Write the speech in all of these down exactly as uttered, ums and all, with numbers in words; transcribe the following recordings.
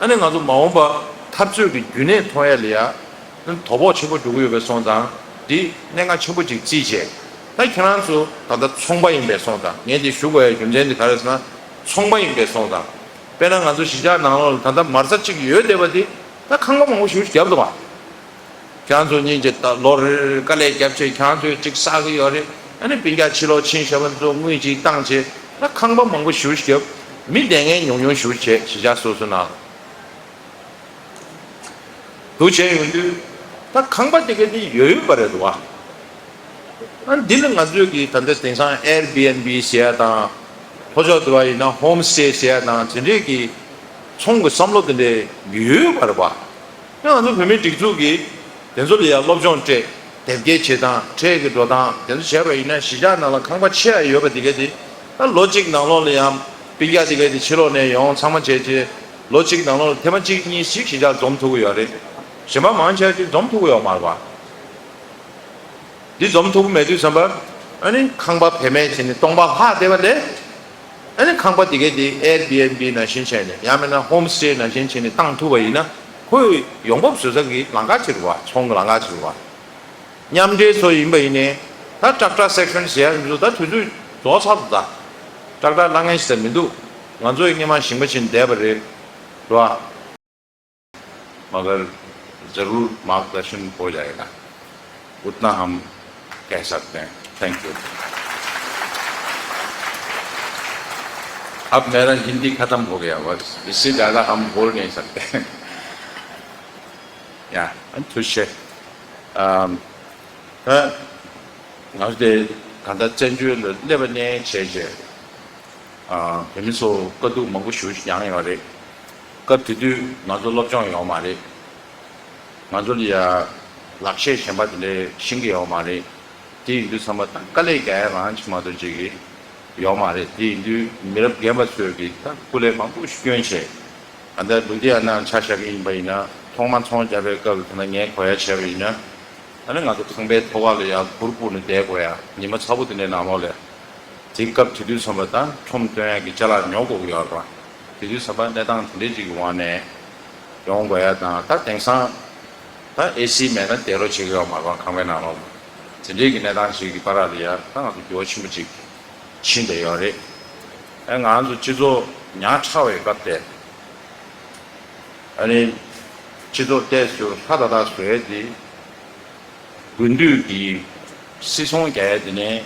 ཨ་ནི་ང་ཚོ་མ་འོངས་པ་འཐབ་རྩོད་ཀྱི་རྒྱུན་གནས་ཐོན་ཡ་ལ་ཡ་དོ་ཕོག་ཆེན་པོ་འགྲོ་གི་ཡོད་པའི་སོང་ཙང་འདི་གནད་འགག་ཆེན་པོ་ཅིག་བརྩིས་བྱས། ད་ཁྱེད་རང་ཚོ་ད་ལྟ་ཚོང་པ་ཡིན་པའི་སོང་ཙང་། ངས་འདི་ཞུ་དགོས་ཡ་རྒྱུ་མཚན་འདི་ག་རེ་ཟེར་ན། ཚོང་པ་ཡིན་པའི་སོང་ཙང་། དཔེར་ན་ང་ཚོ་གཞིས་ཆགས་ནང་ལོགས་ལ་ད་ལྟ་མ་རྩ་གཅིག་ཡོད་བསྡད་པ་འདི་ད་ཁང་པ་མང་པོ་ཞེ་པོ་ཅིག་བརྒྱབ་འདུག་བ། ཁྱེད་རང་ཚོ་གཉིས་ཀྱིས་ད་ལོ་རེར་དཀའ་ལས་བརྒྱབ་བྱས་ཁྱེད་རང་ཚོས་གཅིག་བསགས་ཀྱི་ཡོད་རེད། ཨ་ནི་སྤུན་ཀྱག་ཕྱི་ལོགས་ཕྱིན་བཞག་པ་ཚོ་དངུལ་གཅིག་བཏང་བྱས་ད་ཁང་པ་མང་པོ་ཞེ་པོ་ཅིག་བརྒྱབ། མི་བསྡད་མཁན་ཉུང་ཉུང་ཞེ་པོ་ཅིག་བྱས་གཞིས་ཆགས་སོ་སོ་ནང་ལ། འདུག་བྱས་ཡོང་དུས་ད་ཁང་པ་དེ་ག་དེ་ཡོད་ཡོད་པ་རེད་འདུག་བ། ཨ་འདི་ལ་ང་ཚོས་ཀྱི་ད་ལྟ་དེང་སང་ཨེར་བི་ཨེན་བི་ཟེར་ཡ་དང་། ལྷོ་ཕྱོགས་དུ་བ་ཡིན་ན་ཧོམ་སི་ཊེ་ཟེར་ཡ་དང་དེ་འདྲས་ཀྱི་ཚོང་གི་བསམ་བློ་དེ་འདྲས་ཡོད་ཡོད་པ་རེད་བ། ཨ་ང་ཚོ་བོད་མིའི་སྒྲིག་འཛུགས་ཀྱིས་དེ་ཚོ་ལ་ཡ་སློབ་སྦྱོང་སྤྲད། དེབ་སྐྱེལ་བྱེད་སྟངས། ཁྲལ་གྱི་འགྲོ་སྟངས་དེ་ཚོ་བྱས་པ་ཡིན་ན་གཞིས་ཆགས་ནང་ལ་ཁང་པ་ཆེ་ཡ་ཡོད་པ་དེ་ག་དེ་ད་ལོ་གཅིག་ནང་ལོགས་ལ་ཡང་སྤུན་ཀྱག་དེ་ག་དེ་ཕྱི་ལོགས་ནས་ཡོང་ཚང་མ་བྱས་རྗེས་ལོ་གཅིག་ནང་ལོགས་ལ་ཐེངས་མ་གཅིག་གཉིས་ཤིག་གཞིས་ཆགས་འཛོམས་ཐུབ་ཀྱི་ཡོད་རེད། གཞན་པ་མང་ཆེ་བ་ཅིག་འཛོམས་ཐུབ་ཀྱི་ཡོད་མ་རེད་བ། འདི་འཛོམས་ཐུབ་ཀྱི་མེད་དུས་ཙམ་པ། ཨ་ནི་ཁང་པ་བེད་མེད་བྱས་ནས་སྟོང་པ་ལྷག་བསྡད་པ་ལས། ཨ་ནི་ཁང་པ་དེ་ག་དེ་ཨེར་བི་ཨེན་བི་ནང་བཞིན་བྱས་ནས་ཡང་མིན་ན་ཧོམ་སི་ཊེ་ནང་བཞིན་བྱས་ནས་བཏང་ཐུབ་པ་ཡིན་ན་ཁོའི་ཡོང་འབབ་བཟོ་ས་གི་ལམ་ཁ་ཅིག་རེད་བ། ཚོང་གི་ལམ་ཁ་ཅིག་རེད་བ། མཉམ་འབྲེལ་ཚོ་ཡིན་པ་ཡིན་ནའི་ད་ཊག་ཊར་སེག་ཤན་ཟེར་ཡ་ཚོ་ད་དུས་ཚོད་རྫོགས་ཚར་འདུག་ད་ཊག་ཊར་གླ་མཁན་ཞིག་ད་མི་འདུག་ང་ཚོ་ཡི་སྔོན་མ་ཞིང་པ་བྱས་ནས་བསྡད་པ་རེད། རེད་བ། मगर ज़रूर मार्गदर्शन हो जाएगा, उतना हम कह सकते हैं। Thank you. अब मेरा हिंदी खत्म हो गया, बस इससे ज़्यादा हम बोल नहीं सकते। या, थुशे। ད་ང་ཚོ་དེ་གང་ལྟར་བཙན་བྱོལ་ལ་སླེབས་པ་ནས་བྱས་རྗེས། ཨ། བོད་མི་ཚོ་དཀའ་སྡུག་མང་པོ་ཞེ་པོ་ཅིག་མྱངས་ཡོད་རེད། སྐབས་དེ་དུས་ང་ཚོ་སློབ་སྦྱོང་ཡོད་མ་རེད། ང་ཚོ་ལ་ཡ་ལག་ཤེས་གཞན་པ་དེ་འདྲ་ཤེས་ཀྱི་ཡོད་མ་རེད། དེ་ཡིན་དུས་ཚང་མ་ད་དཀའ་ལས་རྒྱག་ཡ་རང་ཅིག་མ་གཏོགས་ཅིག་གི་ཡོད་མ་རེད། དེ་ཡིན་དུས་མི་རབས་རྒན་པ་ཚོས་ཀྱི་ད་སྐུ་ལས་མང་པོ་ཞིག་བསྐྱོན་བྱས། ད་ལྟ་ལུ་དྷི་ཡ་ན་ཆ་བཞག་གི་ཡིན་པ་ཡིན་ན། ཐོག་མར་ཚོང་རྒྱག་པའི་སྐབས་ལ་ད་ལྟ་ངས་གོ་ཡ་བྱས་པ་ཡིན་ན། ད་ནི་ང་ཚོ་ཁང་པའི་ཐོག་ཁ་ལ་ཡང་གུར་སྤུར་ནས་བསྡད་དགོས་ཡ། ཉི་མ་ཚ་པོ་དེ་འདྲའི་ནང་ལོགས་ལ། དེ་སྐབས་དེ་དུས་ཙམ་པ་ད་ཁྲོམ་སྟོན་ཡ་གི་ཅ་ལག་ཉོ་དགོས་ཀྱི་ཡོད་རེད་པ། དེ་དུས་ཙམ་པ་གནས་སྟངས་དེ་འདྲའི་ཅིག་གི་འོག་ནས་ཡོང་དགོས་ཡ་དང་། ད་དེང་སང་ད་ཨེ་སི་མེད་ན་བསྡད་རོགས་བྱེད་ཀྱི་ཡོད་མ་རེད་པ། ཁང་པའི་ནང་ལོགས་ལ། དེ་འདྲའི་གི་གནས་སྟངས་ཅིག་གི་བར་ལ་ཡ་ད་ང་ཚོ་འགྱུར་བ་ཆེན་པོ་ཅིག་ཕྱིན་བསྡད་ཡོད་རེད། ཨ། ང་ཚོ་སྤྱི་ཚོགས་ཉག་ཕྲ་བའི་སྐབས་དེ། ཨ་ནི་སྤྱི་ཚོགས་ཏོག་ཙམ་ཧྲ་ཏག་ཏག་བཟོ་ཡས་དེ་དགུན་དུས་ཀྱི་སིལ་ཚོང་རྒྱག་ཡས་དེ་ནས་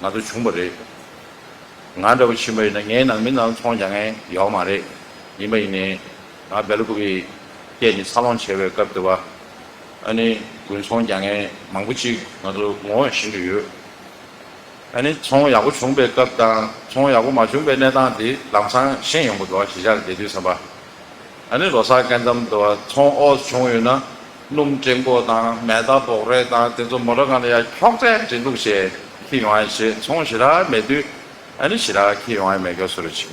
ང་ཚོ་བྱུང་བ་རེད། ང་འདྲ་བོ་ཕྱིན་པ་ཡིན་ན་ངའི་ནང་མི་ནང་ཚོང་རྒྱག་མཁན་ཡོད་མ་རེད། ཡིན་པ་ཡིན་ནའི་ང་སྦེལ་ཀོབ་ཀྱི་སྐད་ནས་འཚར་ལོངས་བྱས་པའི་སྐབས་དེ་བ། ཨ་ནི་དགུན་ཚོང་རྒྱག་མཁན་མང་པོ་ཅིག་ང་ཚོ་ངོ་ཤེས་ཀྱི་ཡོད། ཨ་ནི་ཚོང་ཡག་པོ་བྱུང་པའི་སྐབས་དང་ཚོང་ཡག་པོ་མ་བྱུང་པའི་གནས་སྟངས་དེ་ལམ་སང་ཤེས་ཡོང་གི་འདུག་གཞིས་ཆགས་ལ་བསྡད་དུས་ཙམ་པ། ཨ་ནི་ལོ་གསར་སྐབས་ཙམ་དུ་ཚོང་ཨོ་ཙམ་བྱུང་ཡོད་ན་སྣུམ་ཀྲེང་པོ་དང་མེ་ཏ་བོག་རས་དང་དེ་ཚོ་མོ་ཊ་སྒང་ལ་ཡར་འཁྱོག་ཙམ་འདྲེན་འདུག་བྱས་འཁྱེར་ཡོང་ཡ་བྱས། ཚོང་ཞེ་དྲག་མེད་དུས་ཨ་ནི་ཞེ་དྲག་འཁྱེར་ཡོང་ཡ་མེད་སྐྱོ་བཟོ་འདྲ་ཅིག་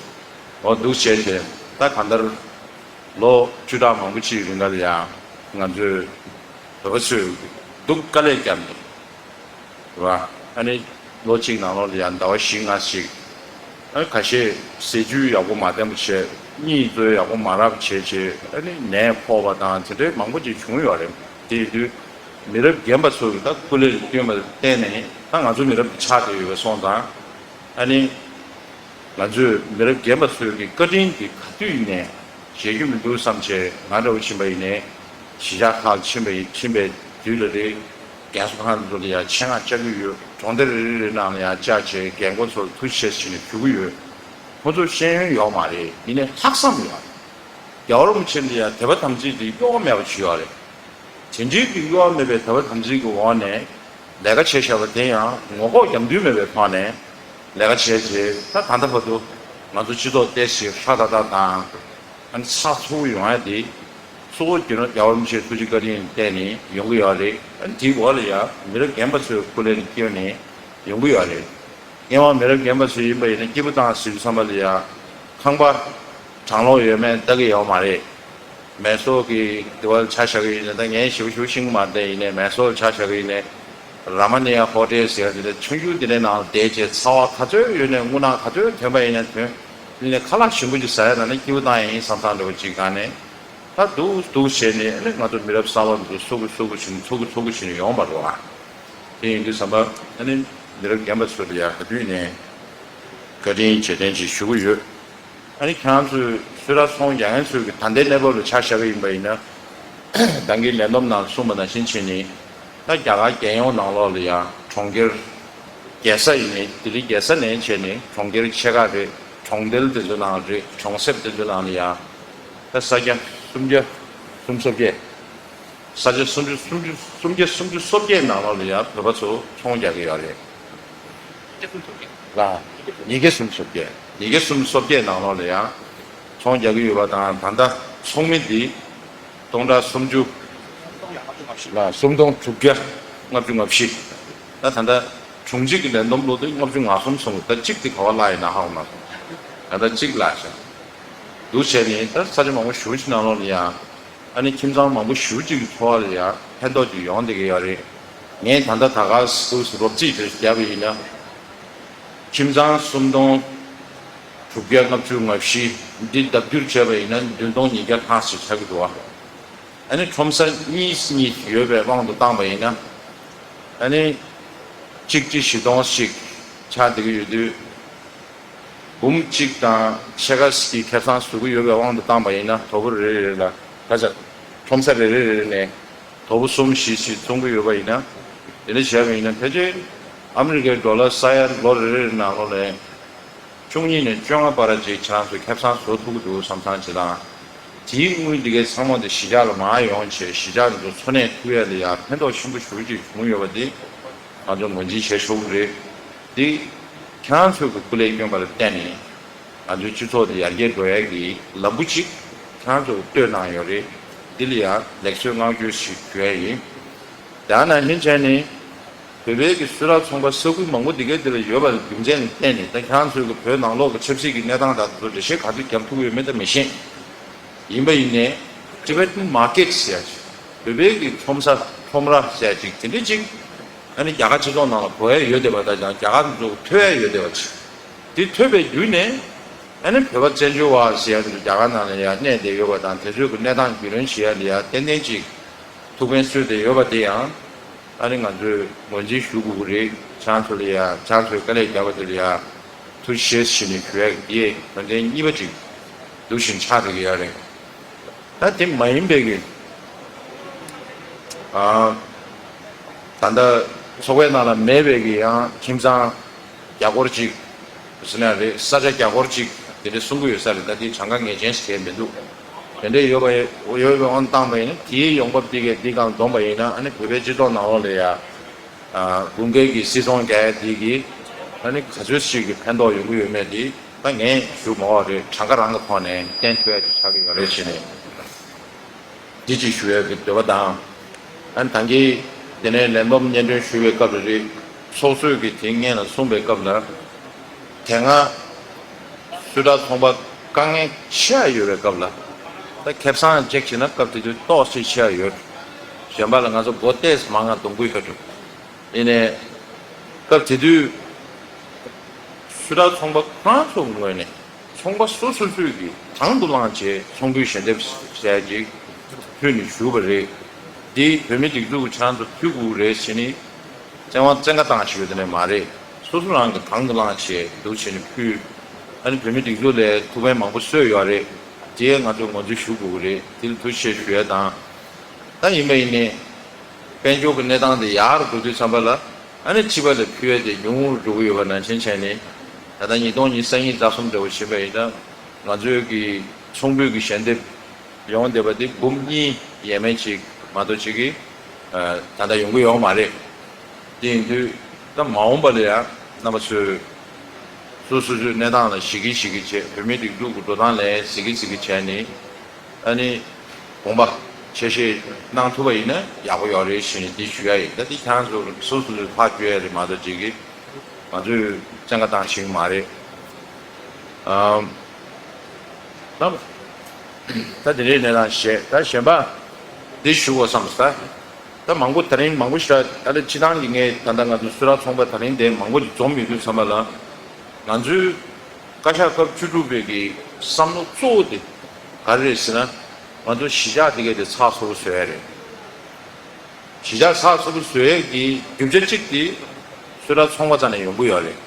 འོ་འདུག་བྱས་བྱས། ད་གང་ལྟར་ལོ་བཅུ་ཕྲག་མང་པོ་ཅིག་རིང་ལ་ཡང་ང་ཚོས་བོད་པ་ཚོས་སྡུག་དཀའ་ལས་བརྒྱབ་ནས། རེད་བ། ཨ་ནི་ལོ་གཅིག་ནང་ལོགས་ལ་ཡང་ཟླ་བ་བཞི་ལྔ་ཞིག་ཨ་ནི་ཁ་ཤས་ཟས་བཅུད་ཡག་པོ་མ་ལྡན་པ་བྱས། གཉིད་རྩོལ་ཡག་པོ་མ་རག་པ་བྱས་བྱས། ཨ་ནི་ནད་ཕོག་པ་དང་དེ་འདྲའི་མང་པོ་ཅིག་བྱུང་ཡོད་རེད། དེ་ཡིན་དུས་མི་རབས་རྒན་པ་ཚོ་གི་ད་སྐུ་ལས་བསྐྱོན་པ་བརྟེན་ནས་ད་ང་ཚོ་མི་རབས་འདི་ཆགས་བསྡད་ཡོད་པ་སོང་ཙང་། ཨ་ནི་ང་ཚོས་མི་རབས་རྒན་པ་ཚོའི་གི་བཀའ་དྲིན་འདི་ག་དུས་ཡིན་ནས་བརྗེད་རྒྱུ་མི་འདུག་བསམ་བྱས། ང་འདྲ་བོ་ཕྱིན་པ་ཡིན་ནའི་གཞིས་ཆགས་ཁག་ལ་ཕྱིན་པ་ཡིན། ཕྱིན་པའི་དུས་ལ་རེ་རྒན་གསོ་ཁང་ཚོ་ལ་ཡང་ཆེད་མངགས་བཅར་གྱི་ཡོད། གྲོང་སྡེ་རེ་རེ་རེ་ནང་ལ་ཡང་བཅར་བྱས་རྒན་རྒོན་ཚོར་ཐུགས་རྗེ་ཆེ་ཞེས་ནས་ཞུ་གི་ཡོད། ཁོ་ཚོ་ཤེས་ཡོན་ཡོད་མ་རེད། ཡིན་ནའི་ལྷག་བསམ་ཡོད་རེད། རྒྱལ་བ་རིན་པོ་ཆེ་ལ་ཡང་དད་པ་དམ་ཚིག་དེ་གཡོ་བ་མེད་པ་བྱས་ཡོད་རེད། དེ་འདྲའི་གི་གཡོ་བ་མེད་པའི་དད་པ་དམ་ཚིག་གི་འོག་ནས་ལས་ཀ་བྱས་བཞག་པ་དེ་ཡང་ངོ་ལྐོག་རྒྱབ་མདུན་མེད་པའི་ཐོག་ནས་ལས་ཀ་བྱས་རྗེས། ད་ད་ལྟ་བར་དུ་ང་ཚོ་སྤྱི་ཚོགས་ཏོག་ཙམ་ཧྲ་ཏག་ཏག་དང་། ཨ་ནི་ཚགས་ཚུད་ཡོང་ཡ་དེ་གཙོ་བོ་རྒྱུ་ནོར་རྒྱལ་བ་རིན་པོ་ཆེའི་ཐུགས་རྗེ་བཀའ་དྲིན་བརྟེན་ནས་ཡོང་གི་ཡོད་རེད། ཨ་ནི་དེའི་འོག་ལ་ཡང་མི་རབས་རྒན་པ་ཚོའི་སྐུ་ལས་ནས་བསྐྱོན་ནས་ཡོང་གི་ཡོད་རེད། སྔོན་མ་མི་རབས་རྒན་པ་ཚོ་ཡིན་པ་ཡིན་ན་སྐྱིད་པོ་བཏང་ཟེར་དུས་ཙམ་པ་ལ་ཡ་ཁང་པ་གྲང་ལོག་ཡོད་མེད་ལྟ་གི་ཡོད་མ་རེད། མེ་སོར་གྱི་དེ་བ་ཆ་བཞག་གི་ཡིན་ན། ད་ངས་ཞེ་པོ་ཞེ་པོ་ཤེས་ཀྱི་མ་རེད། ཡིན་ནའི་མེ་སོར་ཆ་བཞག་གི་ཡིན་ནའི་ར་མ་ནི་ཡ་ཧོ་ཊེལ་ཟེར་བ་དེ་འདྲ་ཆུང་ཆུང་དེ་འདྲའི་ནང་ལ་བསྡད་བྱས་ཚ་བ་ག་ཚོད་ཡོད་ནའི་རྔུལ་ནག་ག་ཚོད་ཐོན་པ་ཡིན་ན་ཐོན། ཡིན་ནའི་ཁ་ལག་ཞིམ་པོ་ཅིག་ཟ་ཡ་ན་ནི་སྐྱིད་པོ་བཏང་ཡ་ཡིན་བསམ་བསམ་འདྲ་བོ་ཅིག་སྒང་ནས། ད་འདུག་འདུག་བྱས་ནས་ཨ་ནི་ང་ཚོ་མི་རབས་གསར་བ་འདུག་སོ་གུ་སོ་གུ་བྱས་ནས་ཚོ་གུ་ཚོ་གུ་བྱས་ནས་ཡོང་བ་རེད་བ། དེ་ཡིན་དུས་ཙམ་པ་ཨ་ནི་མི་རབས་རྒན་པ་ཚོ་ལ་ཡ་ག་དུས་ནས་བཀའ་དྲིན་རྗེས་དྲན་ཅིག་ཞུ་གི་ཡོད། ཨ་ནི་ཁྱེད་རང་ཚོས་གསུས་ར་ཚོང་རྒྱག་མཁན་ཚོས་ཀྱི་ད་ལྟའི་གནས་བབ་ལ་ཆ་བཞག་གི་ཡིན་པ་ཡིན་ན། ད་གིན་ལས་བསྡོམས་ནང་གསུངས་པ་ནང་བཞིན་བྱས་ནས་ད་རྒྱ་གར་རྒྱལ་ཡོངས་ནང་ལོགས་ལ་ཡང་གྲོང་ཁྱེར་རྒྱལ་ས་ཡིན་ནའི་ལྡི་ལི་རྒྱལ་ས་ནས་བྱས་ནས་གྲོང་ཁྱེར་ཆེ་ཁག་རེད། གྲོང་རྡལ་དེ་ཚོ་ནང་རེད། གྲོང་གསེབ་དེ་ཚོ་ནང་ལ་ཡང་ད་ས་རྒྱ་སུམ་བརྒྱ་སུམ་ཅུ་སོ་བརྒྱད། ས་ཆ་སུམ་ཅུ་སུམ་ཅུ་སུམ་བརྒྱ་སུམ་ཅུ་སོ་བརྒྱད་ནང་ལོགས་ལ་ཡང་བོད་པ་ཚོ་ཚོང་རྒྱག་གི་ཡོད་རེད། ལ། ཉིས་བརྒྱ་སུམ་ཅུ་སོ་བརྒྱད། ཉིས་བརྒྱ་སུམ་ཅུ་སོ་བརྒྱད་ནང་ལོགས་ལ་ཡང་ཚོང་རྒྱག་གི་ཡོད་པ་དང་། ད་ལྟ་ཚོགས་མི་འདི་སྟོང་ཕྲག་སུམ་ཅུ་ལ་སུམ་སྟོང་དྲུག་བརྒྱ་ལྔ་བཅུ་ང་བཞི། ད་ད་ལྟ་དྲུང་ཆེ་གི་ལས་བསྡོམས་ལོ་དེ་ལྔ་བཅུ་ང་གསུམ་སོང་། ད་གཅིག་དེ་ག་བ་བརླག་ཡིན་ན་ཧ་གོ་མ་སོང་། ད་ལྟ་གཅིག་བརླག་ཤག་འདུག་བྱས་ནས་ད་ས་ཆ་མང་པོ་ཞེ་པོ་ཅིག་ནང་ལོགས་ལ་ཡང་ཨ་ནི་ཁྱིམ་ཚང་མང་པོ་ཞེ་པོ་ཅིག་གི་འཚོ་བ་ལ་ཡང་ཕན་ཐོགས་ཅིག་ཡོང་བསྡད་ཀྱི་ཡོད་རེད། ངས་ད་ལྟ་ད་ག་སུ་རོབ་རྩིས་དེ་བརྒྱབ་པ་ཡིན་ན། ཁྱིམ་ཚང་སུམ་སྟོང་དྲུག་བརྒྱ་ལྔ་བཅུ་ང་བཞི་འདི་ལྡབ་འགྱུར་བྱས་པ་ཡིན་ན་བདུན་སྟོང་ཉིས་བརྒྱ་ལྷག་ཞིག་ཆགས་ཀྱི་འདུག་བ། ཨ་ནི་ཁྲོམ་ས་གཉིས་གཉིས་ཡོད་པའི་དབང་དུ་བཏང་པ་ཡིན་ན། ཨ་ནི་གཅིག་གཅིག་བཞི་སྟོང་ཞིག་ཆགས་བསྡད་ཀྱི་ཡོད་དུས། འབུམ་གཅིག་དང་ཕྱེད་ཀ་ཞིག་ཁེ་བཟང་བཟོ་གི་ཡོད་པའི་དབང་དུ་བཏང་པ་ཡིན་ན། དོ་པོ་རེ་རེ་ལ་ག་ཚོད། ཁྲོམ་ས་རེ་རེ་རེ་རེ་ནས་དོ་པོ་གསུམ་བཞི་ཞིག་བཙོང་གི་ཡོད་པ་ཡིན་ན། དེ་འདྲ་བྱས་པ་ཡིན་ན་ཕལ་ཆེར་ཨ་མི་རི་ཀའི་ཌོ་ལར་ས་ཡ་ལོ་རེ་རེ་ནང་ལོགས་ལ་བཅུ་གཉིས་ནས་བཅོ་ལྔ་བར་ཅིག་ཁྱེད་རང་ཚོས་ཁེ་བཟང་བཟོ་ཐུབ་ཀྱི་འདུག་བསམ་བསམ་བྱེད་དང་། དེའི་དངུལ་འདི་གའི་ཚང་མ་དེ་གཞིས་ཆགས་ལ་མར་ཡོང་བྱས་གཞིས་ཆགས་འདི་ཚོ་འཚོ་གནས་ཐུབ་ཡ་ལ་ཡ་ཕན་ཐོགས་ཆེན་པོ་ཞེ་པོ་ཅིག་བྱུང་ཡོད་པ་དེ་ང་ཚོ་ངོས་འཛིན་བྱེད་ཆོག་གི་རེད། དེ་ཁྱེད་རང་ཚོའི་གི་སྐུ་ལས་བསྐྱོན་པ་ལ་བརྟེན་ནས་ང་ཚོའི་སྤྱི་ཚོགས་དེ་ཡར་རྒྱས་འགྲོ་ཡ་གི་ལམ་བུ་ཅིག་ཁྱེད་རང་ཚོ་གི་བཏོད་གནང་ཡོད་རེད། འདི་ལ་ཡ་ལེགས་གསོལ་བསྔགས་བརྗོད་ཞིག་ཞུ་ཡ་ཡིན། དེ་ནང་བཞིན་བྱས་ནས་བོད་པའི་གི་གསུས་ར་ཚོང་པ་ས་ཁུལ་མང་པོ་འདི་གའི་འདི་ལ་ཡོད་པ་ལ་རྒྱུ་མཚན་ལ་བརྟེན་ནས། ད་ཁྱེད་རང་ཚོའི་གི་བོད་ནང་ལོགས་ཀྱི་ཆབ་སྲིད་ཀྱི་གནས་སྟངས་དང་དེ་ཚོ་འགྲེལ་བཤད་ག་ཚོད་རྒྱབ་ཐུབ་ཀྱི་ཡོད་མེད་ད་མི་ཤེས། ཡིན་པ་ཡིན་ནའི་Tibetan market ཟེར་ཡ་ཅིག་བོད་པའི་གི་ཁྲོམ་ས་ཁྲོམ་ར་ཟེར་ཡ་ཅིག་དེ་འདྲ་ཅིག་ཨ་ནི་རྒྱ་གར་སྤྱི་ཚོགས་ནང་ལ་དགོས་ཡ་ཡོད་བསྡད་པ་དང་། ཡང་རྒྱ་གར་ཚོ་ཐོས་ཡ་ཡོད་བསྡད་པ་ཅིག་དེ་ཐོས་པའི་བརྒྱུད་ནས་ཨ་ནི་བོད་པ་བཙན་བྱོལ་བ་ཟེར་ཡ་ཚོ་རྒྱ་གར་ནང་ལ་ཡང་གནས་བསྡད་ཡོད་པ་དང་། དེ་ཚོའི་གི་གནས་སྟངས་རྒྱུས་ལོན་བྱེད་ཡ་ལ་ཡ་ཏན་ཏན་ཅིག་ཐུགས་ཕན་གསོས་བསྡད་ཡོད་པ་དེ་ཡང་ཨ་ནི་ང་ཚོས་ངོས་འཛིན་ཞུ་དགོས་ཀྱི་རེད། ཁྱེད་རང་ཚོ་ལ་ཡ་ཁྱེད་རང་ཚོས་དཀའ་ལས་བརྒྱབ་པ་དེ་ལ་ཡ་ཐུགས་རྗེ་ཆེ་ཞུ་ནས་ཞུ་ཡ་གི་དེ་ཡང་དོན་ཚན་གཉིས་པ་ཅིག་འདུག་བཞིན་ཆགས་བསྡད་ཀྱི་ཡོད་རེད། ད་དེ་མ་ཡིན་པའི་གི་ཨ་ད་ལྟ་ཚོགས་པའི་ནང་ལ་མེད་པའི་གི་ཡང་ཁྱིམ་ཚང་རྒྱ་སྒོར་གཅིག་ཟེར་ན་རེད། ས་ཆ་རྒྱ་སྒོར་གཅིག་དེ་འདྲ་གསུང་གི་ཡོད་ས་རེད། ད་དེ་གྲངས་ཀ་ངེས་ཅན་ཞིག་གས་མི་འདུག་དེ་འདྲ་ཡོད་པ་ཡོད་པའི་དབང་བཏང་པ་ཡིན་ན། དེའི་ཡོང་འབབ་དེ་གས་འདི་སྒང་འཛོམས་པ་ཡིན་ན་ཨ་ནི་བོད་པའི་སྤྱི་ཚོགས་ནང་ལོགས་ལ་ཡ་ཨ་དགུན་ཁའི་གི་སིལ་ཚོང་རྒྱག་ཡ་དེ་གི་ཨ་ནི་ག་ཚོད་ཞིག་གི་ཕན་ཐོགས་ཡོང་གི་ཡོད་མེད་དེ་ད་ངས་ཞུ་མ་དགོས་རེད། གྲངས་ཀ་རང་གི་ཐོག་ནས་བསྟན་ཐུབ་ཡ་དེ་ཆགས་ཀྱི་ཡོད་རེད་བྱས་ནས། འདི་གཅིག་ཞུ་ཡས་ཀྱི་འདོད་པ་དང་། ཨ་ནི་ད་གིན་དེ་ནས་ལས་བསྡོམས་སྙན་སྒྲོན་ཞུ་བའི་སྐབས་ལ་རེད། ཚོགས་གཙོས་ཀྱིས་དེ་སྔོན་ལ་གསུངས་པའི་སྐབས་ལ། དེ་སྔ་གསུས་ར་ཚོང་པ་དཀའ་ངལ་ཆེ་བ་ཡོད་པའི་སྐབས་ལ། ད་ཁེ་བཟང་ཅེག་བྱས་ན་སྐབས་དེ་དུས་ཏོག་ཙམ་ཆེ་བ་ཡོད། གཞན་པ་ལ་ང་ཚོ་སྒོ་ཏོག་ཙམ་མང་ང་གཏོང་གི་ཡོད་འགྲོ། ཡིན་ནའི་སྐབས་དེ་དུས་གསུས་ར་ཚོང་པ་ཁོ་རང་ཚོའི་ངོས་ནས། ཚོང་པ་སོ་སོ་སོས་ཀྱིས་དང་དུ་བླངས་བྱས་ཚོང་འབུལ་ཞལ་འདེབས་ཟེར་ཡ་ཅིག་ཕུལ་ནས་བཞུགས་པ་རེད། འདི་བོད་མིའི་སྒྲིག་འཛུགས་ཀྱིས་ཁྱེད་རང་ཚོར་ཕུལ་དགོས་རེད་ཟེར་ནས་བཙན་དབང་བཙན་བཀའ་བཏང་བཞག་ཡོད་དེ་ནས་མ་རེད། སོ་སོ་རང་གིས་དང་དུ་བླངས་བྱས་འདུག་བྱས་ནས་ཕུལ། ཨ་ནི་བོད་མིའི་སྒྲིག་འཛུགས་ལ་ཐུགས་ཕན་མང་པོ་གསོས་ཡོད་རེད། དེ་ང་ཚོས་ངོས་འཛིན་ཞུ་དགོས་ཀྱི་རེད། དེ་ལ་ཐུགས་རྗེ་ཆེ་ཞུ་ཡ་དང་། ད་ཡིན་པ་ཡིན་ནའི་དཔལ་འབྱོར་གྱི་གནས་སྟངས་དེ་ཡག་རུ་འགྲོ་དུས་ཙམ་པ་ལ། ཨ་ནི་ཕྱི་པ་ལ་ཕུལ་ཡས་དེ་ཉུང་རུ་འགྲོ་གི་ཡོད་པ་ནང་བཞིན་བྱས་ནས། ད་ལྟ་ཉིས་སྟོང་ཉི་ཤུ་རྩ་གཉིས་རྩ་གསུམ་འདྲ་བོ་ཕྱིན་པ་ཡིན་ན། ང་ཚོའི་གི་ཚོང་འབུལ་གྱི་ཞལ་འདེབས་ཡོང་བསྡད་པ་དེ་འབུམ་གཉིས་ཡས་མས་ཅིག་མ་གཏོགས་ཅིག་གི་ད་ལྟ་ཡོང་གི་ཡོད་མ་རེད། དེ་ཡིན་དུས་ད་མ་འོངས་པ་ལ་ཡང་རྣམ་པ་ཚོས་སོ་སོ་སོའི་གནས་སྟངས་ལ་གཞིགས་གི་གཞིགས་གི་བྱས། བོད་མིའི་སྒྲིག་འཛུགས་ཀྱི་འགྲོ་སྟངས་ལ་གཟིགས་གི་གཟིགས་གི་བྱས་ནས། ཨ་ནི་དགོངས་པ་ཆ་ཤས་གནང་ཐུབ་པ་ཡིན་ན་ཡག་པོ་ཡོད་རེད་ཞེས་ནས་འདི་ཞུ་ཡ་ཡིན། ད་འདི་ཁྱེད་རང་ཚོ་སོ་སོ་སོས་ཕར་བསྐྱོད་ཡ་རེད་མ་གཏོགས་ཅིག་གི་ང་ཚོས་བཙན་བཀའ་བཏང་ཤེས་ཀྱི་མ་རེད། ཨམ། ད་ད་དེ་འདྲའི་གནས་སྟངས་བཤད། ད་གཞན་པ་འདི་ཞུ་དགོས་བསམ་ས། ད་མང་པོ་ད་རིང་མང་པོ་ཞིག་ད་ལྟ་སྤྱི་བཏང་གི་ངས་ད་ལྟ་ང་ཚོ་གསུས་ར་ཚོང་པ་ད་རིང་དེ་མང་པོ་ཞིག་འཛོམས་ཡོད་དུས་ཙམ་པ་ལ། ང་ཚོའི་བཀའ་ཤག་སྐབས་བཅུ་དྲུག་པའི་གི་བསམ་བློ་གཙོ་བོ་དེ་ག་རེ་རེད་ཟེར་ན། ང་ཚོ་གཞིས་ཆགས་འདི་གའི་དེ་ཚགས་ཚུད་པོ་བཟོ་ཡ་རེད། གཞིས་ཆགས་ཚགས་ཚུད་པོ་བཟོ་ཡས་ཀྱི་རྒྱུ་ཆ་གཅིག་དེ་སུད་ཊར་ཚོང་པ་རྩ་ནས་ཡོང་གི་ཡོད་རེད།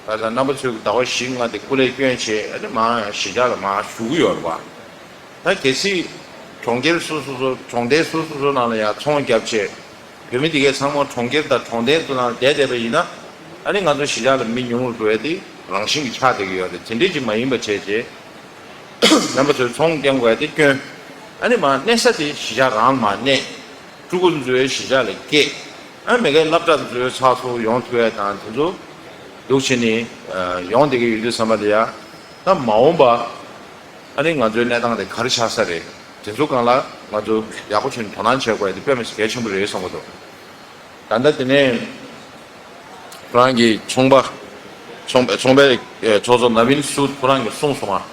ད་ལྟ་རྣམ་པ་ཚོས་ཟླ་བ་བཞི་ལྔ་དེ་སྐུ་ལས་བསྐྱོན་བྱས། ཨ་ནི་མར་གཞིས་ཆགས་ལ་མར་བཞུགས་ཀྱི་ཡོད་རེད་པ། ད་གལ་སྲིད་གྲོང་ཁྱེར་སོ་སོ་སོ། གྲོང་རྡལ་སོ་སོ་སོ་ནང་ལ་ཡང་ཚོང་བརྒྱབ་བྱས། བོད་མི་དེ་གའི་ཚང་མ་གྲོང་ཁྱེར་དང་གྲོང་རྡལ་དུ་ནང་བསྡད་བསྡད་པ་ཡིན་ན། ཨ་ནི་ང་ཚོ་གཞིས་ཆགས་ལ་མི་ཉུང་རུ་འགྲོ་ཡ་དེ་རང་བཞིན་གྱིས་ཆགས་བསྡད་ཀྱི་ཡོད་རེད། དེ་འདྲས་ཅིག་མ་ཡིན་པ་བྱས་བྱས། རྣམ་པ་ཚོས་ཚོང་བསྐྱོན་དགོས་ཡ་དེ་བསྐྱོན། ཨ་ནི་མར་གནས་ས་དེ་གཞིས་ཆགས་རང་མར་གནས། ཕྲུ་གུ་ཚོ་གཞིས་ཆགས་ལ་སྐྱེལ། ཨ་ནི་མ་གིར་སློབ་གྲྭ་ཚོ་ཚགས་ཚུད་པོ་ཡོང་ཐུབ་ཡ་དང་དེ་ཚོ་འདུག་བྱས་ནས་ཡོང་བསྡད་ཀྱི་ཡོད་དུས་ཙམ་པ་ལ་ཡ། ད་མ་འོངས་པ་ཨ་ནི་ང་ཚོའི་གནས་སྟངས་དེ་ག་རེ་ཆགས་ས་རེད། དེ་ཚོ་སྒང་ལ་ང་ཚོ་ཡག་པོ་བྱས་ནས་དོ་སྣང་བྱེད་དགོས་ཡ་དེ་དཔེ་མི་སྲིད་གལ་ཆེན་པོ་རེད་བསམ་གྱི་འདུག་ད་ལྟ་དེ་ནས་ཁོ་རང་གི་ཚོང་པ། ཚོང་པ། ཚོང་པའི་ཚོགས་གཙོ་ནབ་བིན་སུད་ཁོ་རང་གིས་གསུངས་སོང་ང་།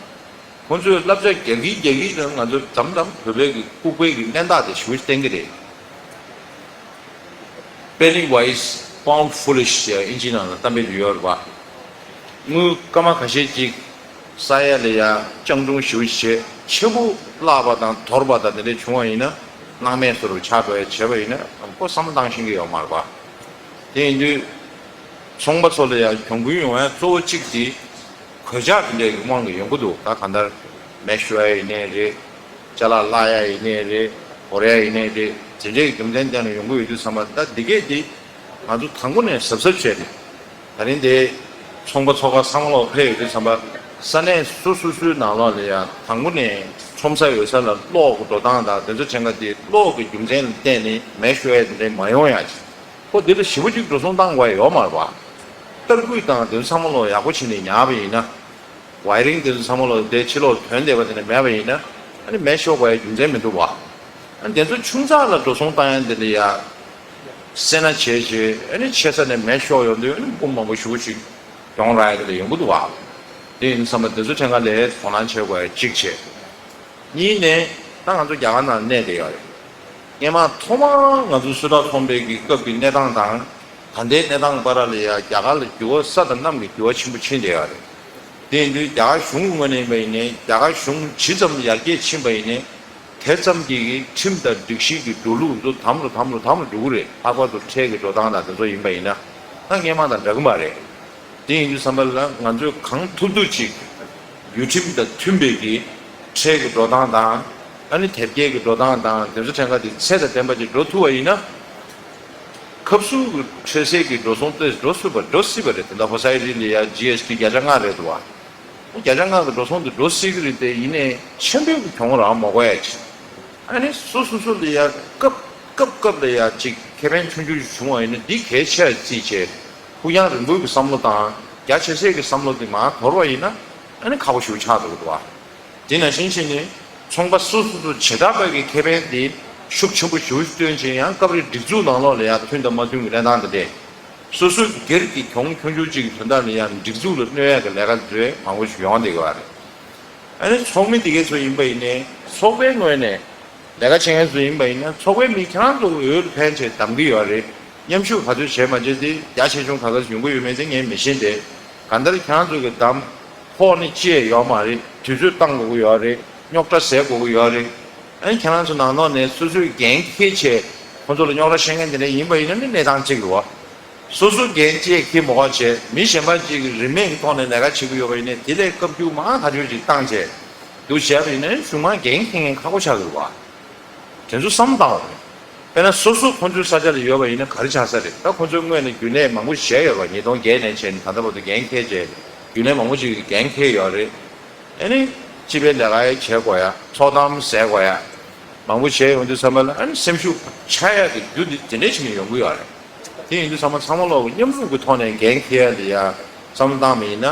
ཁོང་ཚོས་བསླབ་བྱ་རྒྱག་གིན་རྒྱག་གིན་ལ་ང་ཚོ་དམ་དམ་བོད་པའི་གི་ལྐུགས་པའི་གི་གནས་སྟངས་དེ་ཞེ་པོ་ཅིག་བསྟན་གྱི་རེད། Penny wise, pound foolish ཟེར་ཨིན་ཇི་ནང་ལ་གཏམ་དཔེ་ཡོད་རེད་པ། དངུལ་སྐར་མ་ཁ་ཤས་ཅིག་ས་ཡ་ལ་ཡ་སྤྱང་གྲུང་ཞེ་པོ་ཅིག་བྱས། ཆེན་པོ་བརླག་པ་དང་དོར་བ་དང་དེ་འདྲ་བྱུང་བ་ཡིན་ན། སྣང་མེད་བཟོ་འདྲ་ཆགས་འགྲོ་ཡ་བྱས་པ་ཡིན་ན། ཁོ་བསམ་བློ་བཏང་ཤེས་ཀྱི་ཡོད་མ་རེད་པ། དེ་ཡིན་དུས་ཚོང་པ་ཚོ་ལ་ཡང་གྱོང་གུན་ཡོང་ཡ་གཙོ་བོ་གཅིག་དེ་གོད་ཆག་དེ་འདྲའི་དབང་གིས་ཡོང་གི་འདུག་ད་གང་ལྟར་མེ་ཤོར་ཡ་ཡིན་ནའི་རེད། ཅ་ལག་བརླག་ཡ་ཡིན་ནའི་རེད། བོར་ཡ་ཡིན་ནའི་རེད། དེ་འདྲའི་རྒྱུ་མཚན་བརྟེན་ནས་ཡོང་གི་ཡོད་དུས་ཙམ་པ། ད་འདི་གས་དེ་ང་ཚོ་དང་པོ་ནས་གཟབ་གཟབ་བྱས་ནས། ད་རིང་དེ་ཚོང་པ་ཚོགས་པ་ཚང་མ་ལོག་ཕེབས་ཡོང་དུས་ཙམ་པ། ས་གནས་སོ་སོ་སོའི་ནང་ལོགས་ལ་ཡང་དང་པོ་ནས་ཁྲོམ་ས་ཡོད་ས་ལ་གློག་གི་འགྲོ་སྟངས་དང་དེ་ཚོ་བྱེད་མཁན་དེ་གློག་གི་རྒྱུ་མཚན་ལ་བརྟེན་ནས་མེ་ཤོར་ཡ་དེ་འདྲ་མ་ཡོང་ཡ་ཅིག་ཁོ་འདི་ལ་ཞེ་པོ་ཅིག་འགྲོ་སོང་བཏང་དགོས་ཡ་ཡོད་མ་རེད་པ། ཏར་སྐུད་དང་དེ་ཚོ་ཚང་མ་ལོག་ཡག་པོ་བྱས་ནས་ཉར་བ་ཡིན་ན། ཝའི་རིང་དེ་ཚོ་ཚང་མ་ལོག་དེ་ཕྱི་ལོགས་ཐོན་བསྡད་པ་དེ་འདྲ་མེད་པ་ཡིན་ན། ཨ་ནི་མེ་ཤོར་དགོས་ཡ་རྒྱུ་མཚན་མི་འདུག་པ། ཨ་ནི་དེ་ཚོ་ཆུང་ཙག་ལ་འགྲོ་སོང་བཏང་ཡ་འདི་འདྲ་ཡ། སེར་སྣ་བྱས་བྱས། ཨ་ནི་ཆེ་ས་ནས་མེ་ཤོར་ཡོང་དུས་ཨ་ནི་འབུ་མང་པོ་ཞེ་པོ་ཅིག་གྱོང་རག་ཡ་དེ་འདྲ་ཡོང་གི་འདུག་པ། དེ་ཡིན་དུས་ཙམ་པ་དེ་ཚོ་ཐད་ཀ་ལ་དོ་སྣང་བྱེད་དགོས་ཡ་གཅིག་བྱས། གཉིས་ནས་ད་ང་ཚོ་རྒྱ་གར་ནང་གནས་བསྡད་ཡོད་རེད། སྔོན་མ་ཐོག་མར་ང་ཚོ་སུད་ཊར་ཚོང་པའི་གི་སྐབས་ཀྱི་གནས་སྟངས་དང་ད་ལྟའི་གནས་སྟངས་བར་ལ་ཡ་རྒྱ་གར་ལ་འགྱུར་བ། ས་དང་གནམ་གྱི་འགྱུར་བ་ཆེན་པོ་ཕྱིན་བསྡད་ཡོད་རེད། དེ་ཡིན་དུས་རྒྱ་གར་གཞུང་གི་ངོས་ནས་ཡིན་པ་ཡིན་ནའི། རྒྱ་གར་གཞུང་ཇི་ཙམ་ཡར་རྒྱས་ཕྱིན་པ་ཡིན་ནའི། དེ་ཙམ་གྱིས་ཁྲིམས་དང་སྒྲིག་གཞི་གི་འགྲོ་ལུགས་ཚོ་དམ་རུ་དམ་རུ་དམ་རུ་འགྲོ་གི་རེད། ལྷག་པར་དུ་ཁྲལ་གྱི་འགྲོ་སྟངས་དང་དེ་ཚོ་ཡིན་པ་ཡིན་ན། ད་སྔོན་མ་དང་འདྲ་གི་མ་རེད། དེ་ཡིན་དུས་ཙམ་པ་ལ་ང་ཚོས་གང་ཐུབ་ཐུབ་ཅིག་ཡུལ་ཁྲིམས་དང་མཐུན་པའི་གི་ཁྲལ་གྱི་འགྲོ་སྟངས་དང་། ཨ་ནི་དེབ་སྐྱེལ་གྱི་འགྲོ་སྟངས་དང་དེ་ཚོ་ཐད་ཀ་དེ་ཚད་དང་ལྡན་པ་ཅིག་འགྲོ་ཐུབ་པ་ཡིན་ན། ཁབ་སུ་གི་ཁྲལ་སེལ་གྱི་འགྲོ་སོང་དེ་འགྲོ་སྲིད་པ། འགྲོ་སྲིད་པ་རེད། དེ་འདྲ་ཧོ་སའི་ཊི་ལ་ཡ་ཇི་ཨེས་ཊི་བརྒྱ་ཆ་ལྔ་རེད་འདུག་བ། བརྒྱ་ཆ་ལྔ་གི་འགྲོ་སོང་དེ་འགྲོ་སྲིད་ཀྱི་རེད། དེ་ཡིན་ནའི་ཆེན་པོའི་གྱོང་རག་མ་དགོས་ཡ་ཅིག་ཨ་ནི་སོ་སོ་སོ་ལ་ཡ་སྐབས་སྐབས་སྐབས་ལ་ཡ་ཅིག་ཁེ་ཕན་ཆུང་ཆུང་ཞིག་བྱུང་བ་ཡིན་ན་འདི་གལ་ཆེ་བ་རྩིས་བྱས། ཕུགས་རྒྱང་རིང་པོའི་གི་བསམ་བློ་དང་རྒྱ་ཆེ་སའི་གི་བསམ་བློ་དེ་མར་དོར་བ་ཡིན་ན། ཨ་ནི་ཁག་པོ་ཞེ་པོ་ཆགས་འགྲོ་གི་འདུག་བ། དེ་ནང་བཞིན་བྱས་ནས་ཚོང་པ་སོ་སོ་སོ་བྱེ་བྲག་པ་གི་ཁེ་ཕན་དེ་ཤུགས་ཆེན་པོ་ཞེ་པོ་ཞིག་བཏོན་བྱས། ཡང་སྐབས་རེ་སྒྲིག་འཛུགས་ནང་ལོགས་ལ་ཡ་མཐུན་དང་མ་མཐུན་གྱི་གནས་སྟངས་དེ་འདྲས། སོ་སོའི་སྒེར་གྱི་གྱོང་ཆུང་ཆུང་ཅིག་གི་དོན་དག་ལ་ཡང་སྒྲིག་འཛུགས་ལ་གནོད་ཡག་གི་ལས་ཀ་འདི་ཚོ་མང་པོ་ཞིག་ཡོང་བསྡད་ཀྱི་ཡོད་རེད། ཨ་ནི་ཚོགས་མི་འདི་གས་ཚོ་ཡིན་པ་ཡིན་ནའི་ཚོགས་པའི་ངོས་ནས་ལས་ཀ་བྱེད་མཁན་ཚོ་ཡིན་པ་ཡིན་ན། ཚོགས་པའི་མི་ཁྱེད་རང་ཚོ་འོས་ལ་ཕན་ཆེད་གདམ་གྱི་ཡོད་རེད། མཉམ་ཞུགས་ག་ཚོད་བྱས་མ་བྱས་དེ་རྒྱ་ཆེ་ཆུང་ག་ག་ཡོང་གི་ཡོད་མེད་དེ་ངས་མི་ཤེས་ཏེ། གང་ལྟར་ཁྱེད་རང་ཚོ་གི་གདམ་ཕོགས་ནི་ཅི་ཡང་ཡོད་མ་རེད། དུས་ཚོད་བཏང་དགོས་ཀྱི་ཡོད་རེད། རྙོག་དྲ་ཟ་དགོས་ཀྱི་ཡོད་རེད། ཨ་ནི་ཁྱེད་རང་ཚོ་ནང་ལོགས་ནས་སོ་སོའི་འགན་འཁྱེར་བྱས་ཁོང་ཚོ་ལ་རྙོག་དྲ་བཤད་མཁན་དེ་འདྲ་ཡིན་པ་ཡིན་ན་ནི་གནས་སྟངས་གཅིག་རེད་བ། སོ་སོ་འགན་ཅིག་འཁྱེར་མ་དགོས་བྱས། མི་གཞན་པ་ཅིག་གིས་རིན་མེད་ཀྱི་ཐོག་ནས་ལས་ཀ་བྱེད་ཀྱི་ཡོད་པ་ཡིན་ན་དེ་ལས་བཀའ་བཀྱོན་མང་ཐག་ཆོད་ཅིག་བཏང་བྱས་འདུག་བྱས་པ་ཡིན་ན་གཞུང་མང་འགན་འཁྱེར་མཁན་ཁག་པོ་ཆགས་ཀྱི་རེད་བ། དེ་ཚོ་བསམ་བློ་བཏང་དགོས་རེད། དཔེར་ན་སོ་སོ་ཁོང་ཚོའི་ས་ཆ་ལ་ཡོད་པ་ཡིན་ན་ག་རེ་ཆགས་ས་རེད། ད་ཁོང་ཚོའི་སྔོན་ནས་རྒྱུན་ལས་མང་པོ་བྱས་ཡོད་པ། ཉིས་སྟོང་བརྒྱད་ནས་བྱས་ནས་ད་ལྟ་བར་དུ་འགན་འཁྱེར་བྱས། རྒྱུན་ལས་མང་པོ་ཅིག་གིས་འགན་འཁྱེར་ཡོད་རེད། ཨ་ནི་སྤྱི་པའི་ལས་ཀ་ཡང་བྱེད་དགོས་ཡ། ཚོགས་གཏམ་ཟེར་དགོས་ཡ། མང་པོ་བྱས་ཡོང་དུས་ཙམ་པ་ལ་ཨ་ནི་སེམས་ཤུགས་ཆག་ཡ་གི་རྒྱུ་འདི་དེ་འདྲས་བྱས་ནས་ཡོང་གི་ཡོད་རེད། དེ་ཡིན་དུས་ཚང་མ་ཚང་མ་ལོག་མཉམ་རུབ་ཀྱི་ཐོག་ནས་འགན་འཁྱེར་ཡ་འདི་ཡ་བསམ་བློ་བཏང་བ་ཡིན་ན།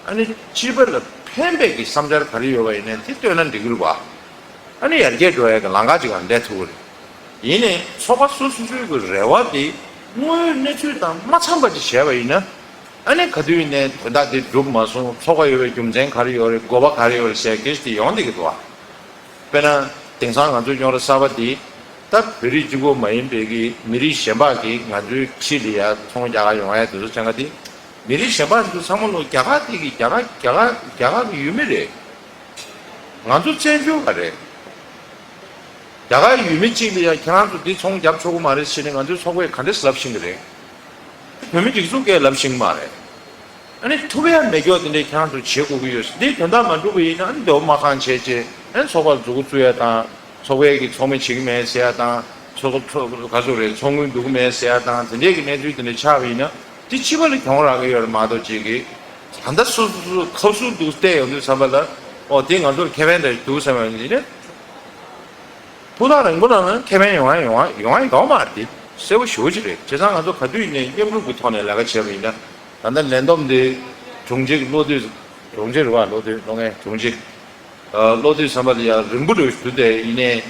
ཨ་ནི་སྤྱི་པ་ལ་ཕན་པའི་གི་བསམ་འཆར་ག་རེ་ཡོད་པ་ཡིན་ན་དེ་བཏོན་ན་འགྲིག་གི་རེད་བ། ཨ་ནི་ཡར་རྒྱས་འགྲོ་ཡ་གི་ལམ་ཁ་ཅིག་ལ་འགྲོ་ཐུབ་ཀྱི་རེད། ཡིན་ནའི་ཚོགས་པ་སོ་སོ་སོའི་གི་རེ་བ་དེ་དངོས་ཡོད་གནས་ཚུལ་དང་མ་འཚམས་པ་ཅིག་བྱས་པ་ཡིན་ན། ཨ་ནི་ག་དུས་ཡིན་ནའི་དོན་དག་དེ་འགྲུབ་མ་སོང་། ཚོགས་པ་ཡོད་པའི་རྒྱུ་མཚན་ག་རེ་ཡོད་རེད། དགོས་པ་ག་རེ་ཡོད་རེད་ཟེར་སྐད་ཆ་དེ་ཡོང་བསྡད་ཀྱི་འདུག་བ། དཔེར་ན་དེང་སང་ང་ཚོའི་རྙོག་དྲ་གསར་པ་དེ། ད་བོད་རིགས་གཅིག་པོ་མ་ཡིན་པའི་གི་མི་རིགས་གཞན་པ་གིས་ང་ཚོའི་འཁྲིས་ལ་ཡ་ཚོང་རྒྱག་ག་ཡོང་ཡ་དེ་ཚོ་ཚང་མ་དེ། མི་རིགས་གཞན་པ་ཚོ་ཚང་མ་ལོ་རྒྱ་གར་དེ་གི་རྒྱ་གར་རྒྱ་གར་རྒྱ་གར་གི་ཡུལ་མི་རེད། ང་ཚོ་བཙན་བྱོལ་བ་རེད། རྒྱ་གར་ཡུལ་མི་གཅིག་ལ་ཡང་ཁྱེད་རང་ཚོ་འདི་ཚོང་རྒྱབ་ཆོག་གི་མ་རེད་ཟེར་ནས་ང་ཚོའི་ཚོགས་པས་ག་འདྲས་ལབ་ཤེས་ཀྱི་རེད། བོད་མི་སྒྲིག་འཛུགས་ཀྱིས་ལབ་ཤེས་ཀྱི་མ་རེད། ཨ་ནི་ཐུབ་ཡ་མེད་སྐྱོ་དེ་འདྲས་ཁྱེད་རང་ཚོ་བྱེད་དགོས་ཀྱི་ཡོད། འདི་དོན་དག་མ་འགྲུབ་པ་ཡིན་ན་ཨ་ནི་འདོད་མ་ཁང་བྱས་རྗེས་ཨ་ནི་ཚོགས་པར་མཛུབ་གུ་བཙུགས་ཡ་དང་། ཚོགས་པའི་གི་ཚོགས་མི་བྱེད་ཀྱི་མེད་ཟེར་ཡ་དང་། ཚོགས་ཚོགས་ག་ཚོད་རེད། ཚོགས་དངུལ་འདུག་གི་མེད་ཟེར་ཡ་དང་། དེ་འདྲས་ཀྱི་གནས་ཚུལ་དེ་འདྲས་ཆགས་པ་ཡིན་ན་དེ་ཕྱི་པ་ལ་གྱོང་རག་གི་ཡོད་རེད་མ་གཏོགས་ཅིག་གི། ད་ལྟ་སོ་སོ་སོ་ཁ་སུ་འདུག་བལྟས་ཡོང་དུས་ཙམ་པ་ལ་ཨོ་དེ་ང་ཚོར་ཁེ་ཕན་འདྲ་འདུག་བསམ་པ་ཡིན་ན། ཕུགས་ཐག་རིང་པོ་ནང་ན་ཁེ་ཕན་ཡོང་ཡ་ཡོང་ཡ་ཡོང་ཡ་ཡོད་མ་རེད། དེ་གསལ་པོ་ཞེ་པོ་ཅིག་རེད། བྱས་ཙང་ང་ཚོ་ག་དུས་ཡིན་ནའི་མཉམ་རུབ་ཀྱི་ཐོག་ནས་ལས་ཀ་བྱས་པ་ཡིན་ན། ད་ལྟ་ལས་བསྡོམས་དེ་དྲུང་ཆེ་གི་བློ་འདོད། དྲུང་ཆེ་རེད་བ། བློ་འདོད་བློ་ངན་དྲུང་ཆེ། ཨ་བློ་འདོད་བསམ་པ་དེ་ཡང་རིང་པོ་རེད་ཞུ་བསྡད་ཡིན་ནའི།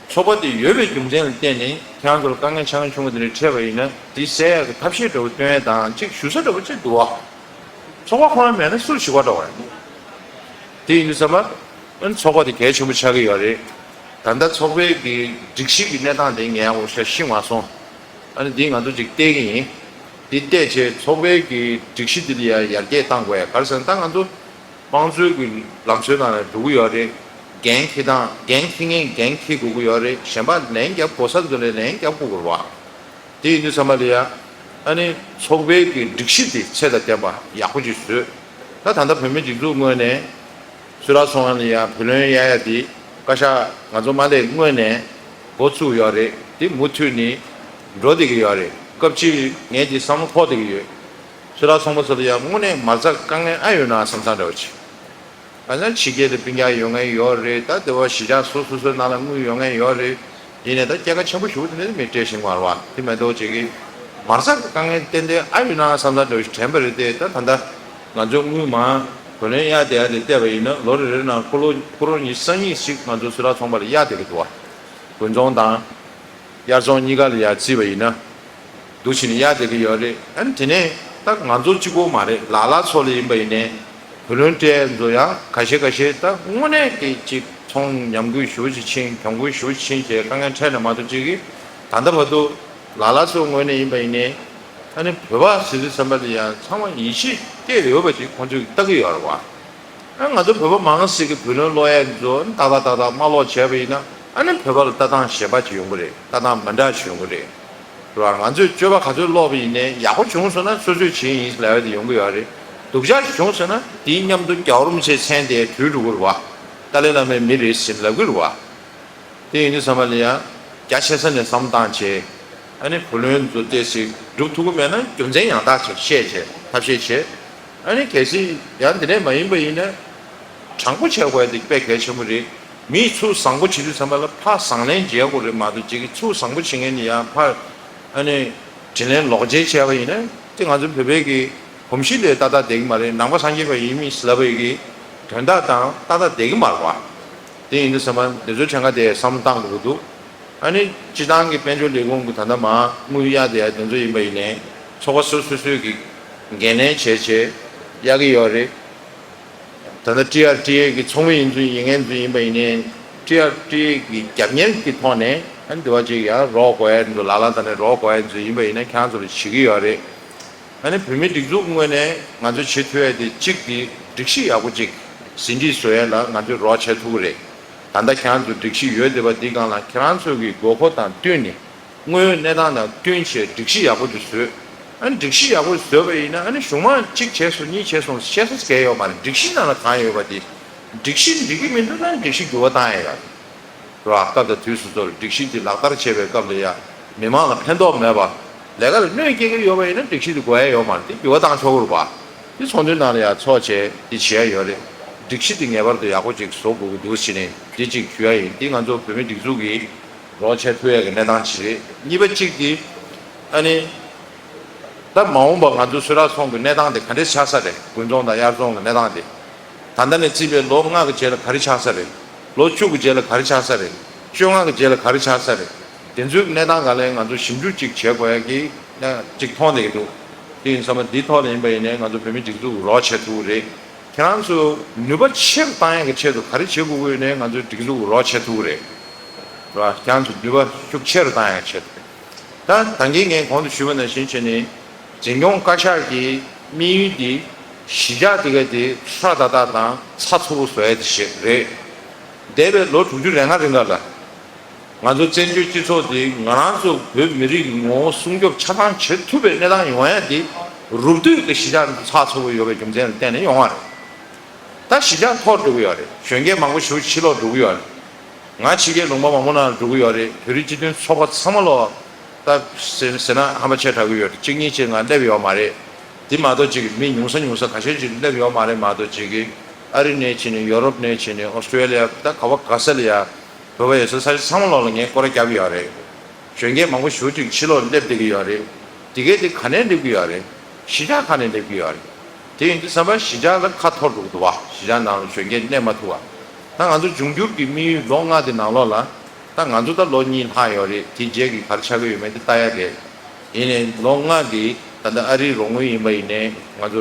ཚོགས་པ་དེ་ཡོད་པའི་རྒྱུ་མཚན་ལ་བརྟེན་ནས་ཁྱེད་རང་ཚོར་དཀའ་ངལ་ཆེ་ཆུང་གི་དེ་འདྲ་འཕྲད་པ་ཡིན་ན་དེ་སེལ་ཡག་གི་ཐབས་ཤེས་འདྲ་བོ་སྟོན་ཡ་དང་གཅིག་ཞུ་ས་འདྲ་བོ་གཅིག་འདུག་བ། ཚོགས་པ་ཁོ་རང་མེད་ན་སུར་ཞུ་བ་འགྲོ་བ་རེད། དེ་ཡིན་དུས་ཙམ་པ། ཨ་ནི་ཚོགས་པ་དེ་གལ་ཆེན་པོ་ཆགས་ཀྱི་ཡོད་རེད། ད་ལྟ་ཚོགས་པའི་གི་སྒྲིག་གཞི་གི་གནས་སྟངས་དེ་ངས་འོ་ཤ་ཤི་མ་སོང་། ཨ་ནི་འདི་ང་ཚོ་ཅིག་བལྟས་ཀྱི་ཡིན། འདི་བལྟས་བྱས་ཚོགས་པའི་གི་སྒྲིག་གཞི་འདི་ལ་ཡ་ཡར་རྒྱས་གཏང་དགོས་ཡ། ག་རེ་ཟེར་ན་ད་ང་ཚོ་དམངས་གཙོའི་གི་ལམ་སྲོལ་ནང་ལ་འགྲོ་གི་ཡོད་རེད། འགན་འཁྱེར་སྟངས་འགན་འཁྱེར་མཁན་འགན་འཁྱེར་དགོས་ཀྱི་ཡོད་རེད། གཞན་པ་ལན་རྒྱབ་དགོས་ས་ཚོ་ལ་ལན་རྒྱབ་དགོས་ཀྱི་རེད་བ། དེ་ཡིན་དུས་ཙམ་པ་ལ་ཡ། ཨ་ནི་ཚོགས་པའི་གི་སྒྲིག་གཞི་དེ་ཚད་དང་ལྡན་པ་ཡག་པོ་ཅིག་བཟོས། ད་ད་ལྟ་བོད་མི་སྒྲིག་འཛུགས་ངོས་ནས་གསུང་རབ་ཚོགས་ཁང་ལ་ཡ་བུ་ལོན་གཡར་ཡ་དེ་བཀའ་ཤག་ང་ཚོ་མ་ལས་སྔོན་ནས་འགོ་བཙུགས་ཡོད་རེད། དེ་མུ་མཐུད་ནས་འགྲོ་བསྡད་ཀྱི་ཡོད་རེད། སྐབས་གཅིག་ངས་དེ་བསམ་བློ་འཁོར་བསྡད་ཀྱི་ཡོད། གསུང་རབ་ཚོགས་པ་ཚོ་ལ་ཡ་དངོས་གནས་མ་རྩ་དཀའ་ངལ་ཨ་ཡོད་ན་བསམ་བསམ་འདྲ་བོ་ཅིག་གང་ལྟར་ཕྱི་རྒྱལ་དུ་སྤུན་ཀྱག་ཡོད་མཁན་ཡོད་རེད། ད་དེ་བ་གཞིས་ཆགས་སོ་སོ་སོའི་ནང་ལ་དངུལ་ཡོད་མཁན་ཡོད་རེད། ཡིན་ནའི་ད་སྐྱེད་ཀ་ཆེན་པོ་ཞུ་དེ་ནས་མི་སྤྲད་ཤིང་མར་བ་དེ་མེད་དོ་ཅིག་གི་མར་ཟག་གི་དཀའ་ངལ་ཏན་ཏན་ཨ་ཡོད་ན་བསམ་ས་འདྲ་ཞིག་དྲན་པ་རེད་དེ། ད་ད་ལྟ་ང་ཚོ་དངུལ་མང་བུ་ལོན་གཡར་བསྡད་ཡ་དེ་བལྟས་པ་ཡིན་ན་ལོ་རེ་རེ་ནང་ཁོ་ལོ་ཁོ་རོ་ཉི་ཤུ་རྩ་གཉིས་ཤིག་ང་ཚོ་གསུང་རབ་ཚོགས་པ་ལ་གཡར་བསྡད་ཀྱི་འདུག་བ། དགུན་ཚོང་དང་། དབྱར་ཚོང་གཉིས་ཀ་ལ་ཡར་བརྩིས་པ་ཡིན་ན། འདུག་བྱས་ནས་གཡར་བསྡད་ཀྱི་ཡོད་རེད། ཨ་ནི་དེ་ནས་ད་ང་ཚོ་གཅིག་པོ་མ་རེད། ལ་ལ་ཚོ་ལ་ཡིན་པ་ཡིན་ནའི་བུ་ལོན་སྤྲད་ཚོ་ཡང་ཁ་ཤས་ཁ་ཤས་ད་དངོས་གནས་ཀྱི་ཅིག་ཚོང་ཉམས་རྒུད་ཞེ་པོ་ཅིག་ཕྱིན། གྱོང་གུན་ཞེ་པོ་ཅིག་ཕྱིན་བྱས་དཀའ་ངལ་འཕྲད་ནས་མ་གཏོགས་ཅིག་གིས་ད་ལྟ་བར་དུ་ལ་ལ་ཚོ་ངོས་ནས་ཡིན་པ་ཡིན་ནའི་ཨ་ནི་བོད་པ་ཟེར་དུས་ཙམ་པ་ལ་ཡང་ཚང་མ་ཡིད་ཆེས་སྐྱེས་ཡོད་པ་ཅིག་ཁོང་ཚོས་ལྟ་གི་ཡོད་རེད་བ། ཨ་ང་ཚོ་བོད་པ་མང་ཟིག་གིས་བུ་ལོན་སློག་ཡས་ཚོ་ཏག་ཏག་ཏག་ཏག་མ་སློག་བྱས་པ་ཡིན་ན་ཨ་ནི་བོད་པ་ལ་ལྟ་སྟངས་གཞན་པ་ཅིག་ཡོང་གི་རེད། ལྟ་སྟངས་མི་འདྲ་ཅིག་ཡོང་གི་རེད། རེད་བ། ང་ཚོས་སྤྱོད་པ་ག་ཚོད་སློག་པ་ཡིན་ནའི་ཡག་པོ་བྱུང་སོང་ན་སོ་སོས་བྱས་ཡིན་ལབ་ཡ་དེ་ཡོང་གི་ཡོད་རེད། སྡུག་ཅག་ཅིག་བྱུང་སོང་ན་དེའི་མཉམ་དུ་རྒྱལ་བ་རིན་པོ་ཆེའི་མཚན་དེ་བྲུས་འགྲོ་གི་རེད་བ། ཏཱ་ལའི་བླ་མའི་མི་རེད་ཟེར་ལབ་གི་རེད་བ། དེ་ཡིན་དུས་ཙམ་པ་ལ་ཡང་རྒྱ་ཆེ་ས་ནས་བསམ་བློ་བཏང་བྱས། ཨ་ནི་བུ་ལོན་ཚོ་ཏོག་ཙམ་སྒྲུབ་ཐུབ་ཀྱི་མེད་ན་རྒྱུ་མཚན་ཡང་དག་ཅིག་བཤད་བྱས་ཐབས་ཤེས་བྱས། ཨ་ནི་གལ་སྲིད་ཡང་དེ་འདྲས་མ་ཡིན་པ་ཡིན་ན། དྲང་པོ་བྱས་དགོས་ཡ་དེ་དཔེ་གལ་ཆེན་པོ་རེད། མིས་ཚུར་བཟང་པོ་བྱེད་དུས་ཙམ་པ་ལ་ཕར་བཟང་ལན་འཇལ་དགོས་རེད་མ་གཏོགས་ཅིག་གིས་ཚུར་བཟང་པོ་བྱེད་མཁན་ནི་ཡང་ཕར། ཨ་ནི། དྲིན་ལན་ལོག་འཇལ་བྱས་པ་ཡིན་ན་དེ་ང་ཚོ་བོད་པའི་གི་གོམས་གཤིས་ལས་ཏག་ཏག་བསྡད་ཀྱི་མ་རེད། ནང་པ་སངས་རྒྱས་པ་ཡིན་མིན་ལབ་པའི་གི་དོན་དག་དང་ཏག་ཏག་བསྡད་ཀྱི་མ་རེད་བ། དེ་ཡིན་དུས་ཙམ་པ་འདི་ཚོའི་ཕྲན་ཁ་དེ་བསམ་བློ་བཏང་དགོས་ཀྱི་འདུག་ཨ་ནི་སྤྱི་བཏང་གི་དཔལ་འབྱོར་ལས་ཁུངས་ཀྱི་ད་ལྟ་མ་དངུལ་གཡར་བསྡད་ཡ་དེ་ཚོ་ཡིན་པ་ཡིན་ནའི་ཚོགས་པ་སོ་སོ་སོའི་གི་འགན་ལེན་བྱས་བྱས་གཡར་གྱི་ཡོད་རེད། ད་ལྟ་ཊི་ཨར་ཊི་ཨེ་གི་ཚོགས་མི་ཡིན་ཚུལ་ཡིན་མཁན་ཚོ་ཡིན་པ་ཡིན་ནའི་ཊི་ཨར་ཊི་ཨེ་གི་རྒྱབ་གཉེར་གྱི་ཐོག་ནས་ཨ་ནི་འདི་བ་ཅིག་ཡང་རོགས་དགོས་ཡ་ཚོ་ལ་ལ་ད་ནས་རོགས་དགོས་ཡ་ཚོ་ཡིན་པ་ཡིན་ན་ཁྱེད་རང་ཚོ་ལ་བྱེད་ཀྱི་ཡོད་རེད། ཨ་ནི་བོད་མི་སྒྲིག་འཛུགས་ངོས་ནས་ང་ཚོ་བྱེད་ཐུབ་ཡ་དེ་གཅིག་དེ་སྒྲིག་གཞི་ཡག་པོ་ཅིག་ཟིན་བྲིས་བཟོ་ཡ་ལ་ང་ཚོས་རོགས་བྱེད་ཐུབ་ཀྱི་རེད། ད་ལྟ་ཁྱེད་རང་ཚོ་སྒྲིག་གཞི་ཡོད་བསྡད་པ་འདི་སྒང་ལ་ཁྱེད་རང་ཚོ་གི་དགོས་མཁོ་དང་བསྟུན་ནས། དངོས་ཡོད་གནས་སྟངས་དང་བསྟུན་བྱས་སྒྲིག་གཞི་ཡག་པོ་ཅིག་བཟོས། ཨ་ནི་སྒྲིག་གཞི་ཡག་པོ་བཟོས་པ་ཡིན་ན་ཨ་ནི་གཞུང་མང་གཅིག་བྱས་སོང་གཉིས་བྱས་སོང་བཤད་ས་གལ་ཡོད་མ་རེད། སྒྲིག་གཞི་ནང་ལ་གང་ཡོད་པ་དེ། སྒྲིག་གཞི་འགྲིག་གི་མི་འདུག་ན་སྒྲིག་གཞི་འགྱུར་བ་བཏང་ཡ་ཡོད་རེད་བ། སྐབས་དང་དུས་སུ་ཚོར་སྒྲིག་གཞི་དེ་ལག་བསྟར་བྱེད་པའི་སྐབས་ལ་ཡ་མི་མང་ལ་ཕན་ཐོགས་མེད་པ། ལས་ཀ་ལ་གནོད་སྐྱེལ་གྱི་ཡོད་པ་ཡིན་ན་སྒྲིག་གཞི་དེ་དགོས་ཡ་ཡོད་མ་རེད། དེ་འགྱུར་བ་བཏང་ཆོག་གི་རེད་བ། དེ་ཚོགས་འདུའི་ནང་ལ་ཡ་ཚོགས་བྱས་དེ་བྱེད་ཡ་ཡོད་རེད། སྒྲིག་གཞི་དེ་ངེས་པར་དུ་ཡག་པོ་ཅིག་བཟོ་དགོས་ཀྱི་འདུག་ཟེར་ནས་དེ་ཅིག་ཞུ་ཡ་ཡིན། དེ་ང་ཚོ་བོད་མི་སྒྲིག་འཛུགས་ཀྱི་རོགས་བྱེད་ཐུབ་ཡ་གི་གནས་སྟངས་ཅིག་རེད། གཉིས་པ་གཅིག་དེ་ཨ་ནི་ད་མ་འོངས་པ་ང་ཚོ་གསུང་རབ་ཚོགས་ཁང་གི་གནས་སྟངས་དེ་ག་འདྲས་ཆགས་ས་རེད། དགུན་ཚོང་དང་དབྱར་ཚོང་གི་གནས་སྟངས་དེ། ད་ལྟ་ནས་བརྩིས་པའི་ལོ་ལྔ་གི་རྗེས་ལ་ག་རེ་ཆགས་ས་རེད། ལོ་བཅུ་གི་རྗེས་ལ་ག་རེ་ཆགས་ས་རེད། བཅོ་ལྔ་གི་རྗེས་ལ་ག་རེ་ཆགས་ས་རེད། དེ་ཚོའི་གནས་སྟངས་སྒང་ལ་ང་ཚོ་ཞིབ་འཇུག་ཅིག་བྱེད་དགོས་ཡ་གི་གནས་ཅིག་མཐོང་བསྡད་ཀྱི་འདུག་དེ་ཡིན་ཙང་འདིའི་ཐོག་ལ་ཡིན་པ་ཡིན་ནའི་ང་ཚོ་བོད་མི་སྒྲིག་འཛུགས་རོགས་བྱེད་ཐུབ་ཀྱི་རེད། ཁྱེད་རང་ཚོ་ནུས་པ་ཆེ་རུ་བཏང་ཡ་གི་ཆེད་དུ་ག་རེ་བྱེད་དགོས་ཀྱི་ཡོད་ནའི་ང་ཚོའི་སྒྲིག་འཛུགས་རོགས་བྱེད་ཐུབ་ཀྱི་རེད། རེད་བ། ཁྱེད་རང་ཚོ་ནུས་པ་ཤུགས་ཆེ་རུ་བཏང་ཡ་ཆེད་དུ། ད་ད་གིན་ངས་གོང་དུ་ཞུས་པ་ནང་བཞིན་བྱས་ནས་འཛིན་སྐྱོང་བཀའ་ཤག་གི་དམིགས་ཡུལ་འདི་གཞིས་ཆགས་དེ་ག་དེ་ཧྲ་ཏག་ཏག་དང་ཚགས་ཚུད་པོ་བཟོ་ཡ་དེ་ཞིག་རེད། འདས་པའི་ལོ་དྲུག་ཅུ་རེ་ལྔ་རིང་ག་ལ་ ང་ཚོ་བཙན་བྱོལ་སྤྱི་ཚོགས་འདི་ང་རང་ཚོ་བོད་མི་རིགས་ངོ་བོ་སྲུང་སྐྱོབ་ཆ་ཚང་བྱེད་ཐུབ་པའི་གནས་སྟངས་ཡོང་ཡ་འདི་རུབ་བསྡུས་ཀྱི་གཞིས་ཆགས་ཚགས་ཚུད་པོ་ཡོད་པའི་རྒྱུ་མཚན་ལ་བརྟེན་ནས་ཡོང་བ་རེད། ད་གཞིས་ཆགས་འཐོར་འགྲོ་གི་ཡོད་རེད། གཞོན་སྐྱེས་མང་པོ་ཞིག་ཕྱིར་ལོག་འགྲོ་གི་ཡོད་རེད། ང་ཕྱི་རྒྱལ་ལུང་པ་མང་པོ་ནང་ལ་འགྲོ་གི་ཡོད་རེད། བོད་རིགས་སྤྱི་མཐུན་ཚོགས་པ་ཚང་མ་ལོག་ད་ཟེར་ཟེར་ན་ཧམ་པ་ཆེ་དྲགས་ཀྱི་ཡོད་རེད། གཅིག་གཉིས་ཅིག་ང་སླེབས་ཡོད་མ་རེད། དེ་མ་གཏོགས་ཅིག་མི་ཉུང་ས་ཉུང་ས་ཁ་ཤས་ཅིག་སླེབས་ཡོད་མ་རེད་མ་གཏོགས་ཅིག་གིས་ཨ་རི་ནས་ཕྱིན་ནས་ཡོ་རོབ་ནས་ཕྱིན་ནས་ཨོ་སི་ཀྲོ་ལི་ཡ་ད་ག་བ་ག་ས་ལ་ཡ་བོད་པ་ཡོད་ས་ས་ཆ་ཚང་མ་ལོག་ལ་ངས་སྐོར་ར་བརྒྱབ་ཡོད་རེད། གཞོན་སྐྱེས་མང་པོ་ཞེ་པོ་ཅིག་ཕྱི་ལོགས་སླེབས་བསྡད་ཀྱི་ཡོད་རེད། དེ་གས་དེ་ག་ནས་སླེབས་ཀྱི་ཡོད་རེད། གཞིས་ཆགས་ཁག་ནས་སླེབས་ཀྱི་ཡོད་རེད། དེ་ཡིན་དུས་ཙམ་པ་གཞིས་ཆགས་ལ་ཁ་འཐོར་འགྲོ་གི་འདུག་བ། གཞིས་ཆགས་ནང་ལ་གཞོན་སྐྱེས་གནས་མ་ཐུབ་པ། ད་ང་ཚོ་འབྱུང་འགྱུར་གྱི་དམིགས་ཡུལ་ལོ་ལྔ་དེ་ནང་ལོགས་ལ་ད་ང་ཚོ་ད་ལོ་གཉིས་ལྷག་ཡོད་རེད། དེ་རྗེས་ཀྱི་ག་རེ་ཆགས་ཀྱི་ཡོད་མེད་དེ་ལྟ་ཡ་རེད། ཡིན་ནའི་ལོ་ལྔ་གི་ད་ལྟ་ཨ་རིའི་རོགས་དངུལ་ཡིན་པ་ཡིན་ནའི་ང་ཚོ་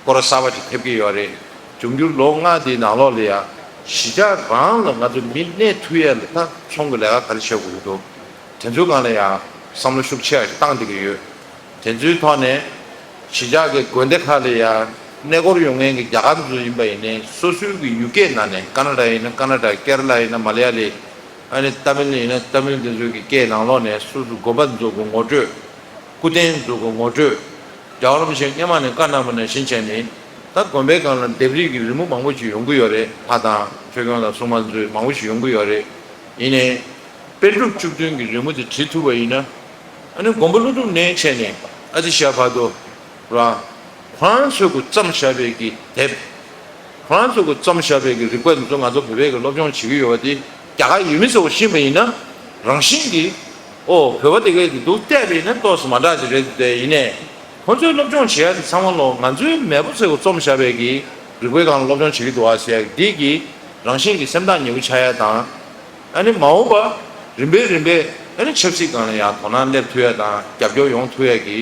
སྐོར་ར་གསར་པ་ཅིག་ཐེབས་ཀྱི་ཡོད་རེད། འབྱུང་འགྱུར་ལོ་ལྔ་དེའི་ནང་ལོགས་ལ་ཡ་གཞིས་ཆགས་རང་ལ་ང་ཚོ་མི་གནས་ཐུབ་ཡ་ལ་ད་ཚོང་གི་ལས་ཀ་ག་རེ་བྱེད་དགོས་ཀྱི་འདུག་དེ་ཚོའི་སྒང་ལ་ཡ་བསམ་བློ་ཤུགས་ཆེ་བ་ཞིག་བཏང་བསྡད་ཀྱི་ཡོད། དེ་ཚོའི་ཐོག་ནས་གཞིས་ཆགས་ཀྱི་དགོན་སྡེ་ཁག་ལ་ཡ་གནས་སྐོར་ཡོང་མཁན་གྱི་རྒྱ་གར་ཚོ་ཡིན་པ་ཡིན་ནའི་སོ་སོའི་གི་ཡུལ་སྐད་ནང་ནས་ཀ་ན་ཌ་ཡིན་ན་ཀ་ན་ཌ། ཀེ་ར་ལ་ཡིན་ན་མ་ལ་ཡ་ལི། ཨ་ནི་ཏ་མིལ་ཡིན་ན་ཏ་མིལ། དེ་ཚོའི་གི་སྐད་ནང་ལོགས་ནས་སོ་སོ་དགོན་པ་ཚོ་གི་ངོ་སྤྲོད། སྐུ་རྟེན་ཚོ་གི་ངོ་སྤྲོད། རྒྱལ་བ་རིན་པོ་ཆེས་སྔོན་མ་ནས་བཀའ་གནང་བ་ནང་བཞིན་བྱས་ནས་ད་དགོན་པའི་སྒང་ལ་ལྡེབས་རིས་ཀྱི་རི་མོ་མང་པོ་ཞིག་ཡོང་གི་ཡོད་རེད། ལྷ་དང་ཆོས་སྐྱོང་དང་སྲུང་མ་ཚོ་མང་པོ་ཞིག་ཡོང་གི་ཡོད་རེད། ཡིན་ནའི་པཎ་གྲུབ་བཅུ་བདུན་གྱི་རི་མོ་དེ་བྲིས་ཐུབ་པ་ཡིན་ན། ཨ་ནི་མགོན་པོ་ཀླུ་སྒྲུབ་ནས་བྱས་ནས་ཨ་ཏི་ཤ་བར་དུ་ར། ཁོ་རང་ཚོས་གི་བརྩམས་བཞག་པའི་གི་དེབ། ཁོ་རང་ཚོས་གི་བརྩམས་བཞག་པའི་གི་རིག་པ་འདི་ཚོ་ང་ཚོ་བོད་པས་གི་སློབ་སྦྱོང་བྱེད་ཀྱི་ཡོད་པ་དེ་རྒྱ་གར་ཡུལ་མི་ཚོ་ཤེས་པ་ཡིན་ན་རང་བཞིན་གྱིས་ཨོ་བོད་པ་དེ་གས་ཀྱི་འདུག་བལྟས་པ་ཡིན་ན་ཏོག་ཙམ་མ་འདྲ་ཅིག་རེད་དེ། ཡིན་ནའི་ཁོ་ཚོས་སློབ་སྦྱོང་བྱེད་ཡ་དེ་ཚང་མ་ལོ་ང་ཚོའི་མེས་པོ་ཚོས་གི་རྩོམ་བཞག་པའི་གི་རིག་པའི་སྒང་ལ་སློབ་སྦྱོང་བྱེད་ཀྱི་འདུག་ཨ་ཟེར་ཡ་འདི་གི་རང་བཞིན་གྱི་སེམས་ཐག་ཉེ་པོ་ཆགས་ཡ་དང་། ཨ་ནི་མ་འོངས་པ་རིམ་པས་རིམ་པས་ཨ་ནི་ཆབ་སྲིད་སྒང་ལ་ཡང་དོ་སྣང་སླེབས་ཐུབ་ཡ་དང་རྒྱབ་སྐྱོར་ཡོང་ཐུབ་ཡ་གི་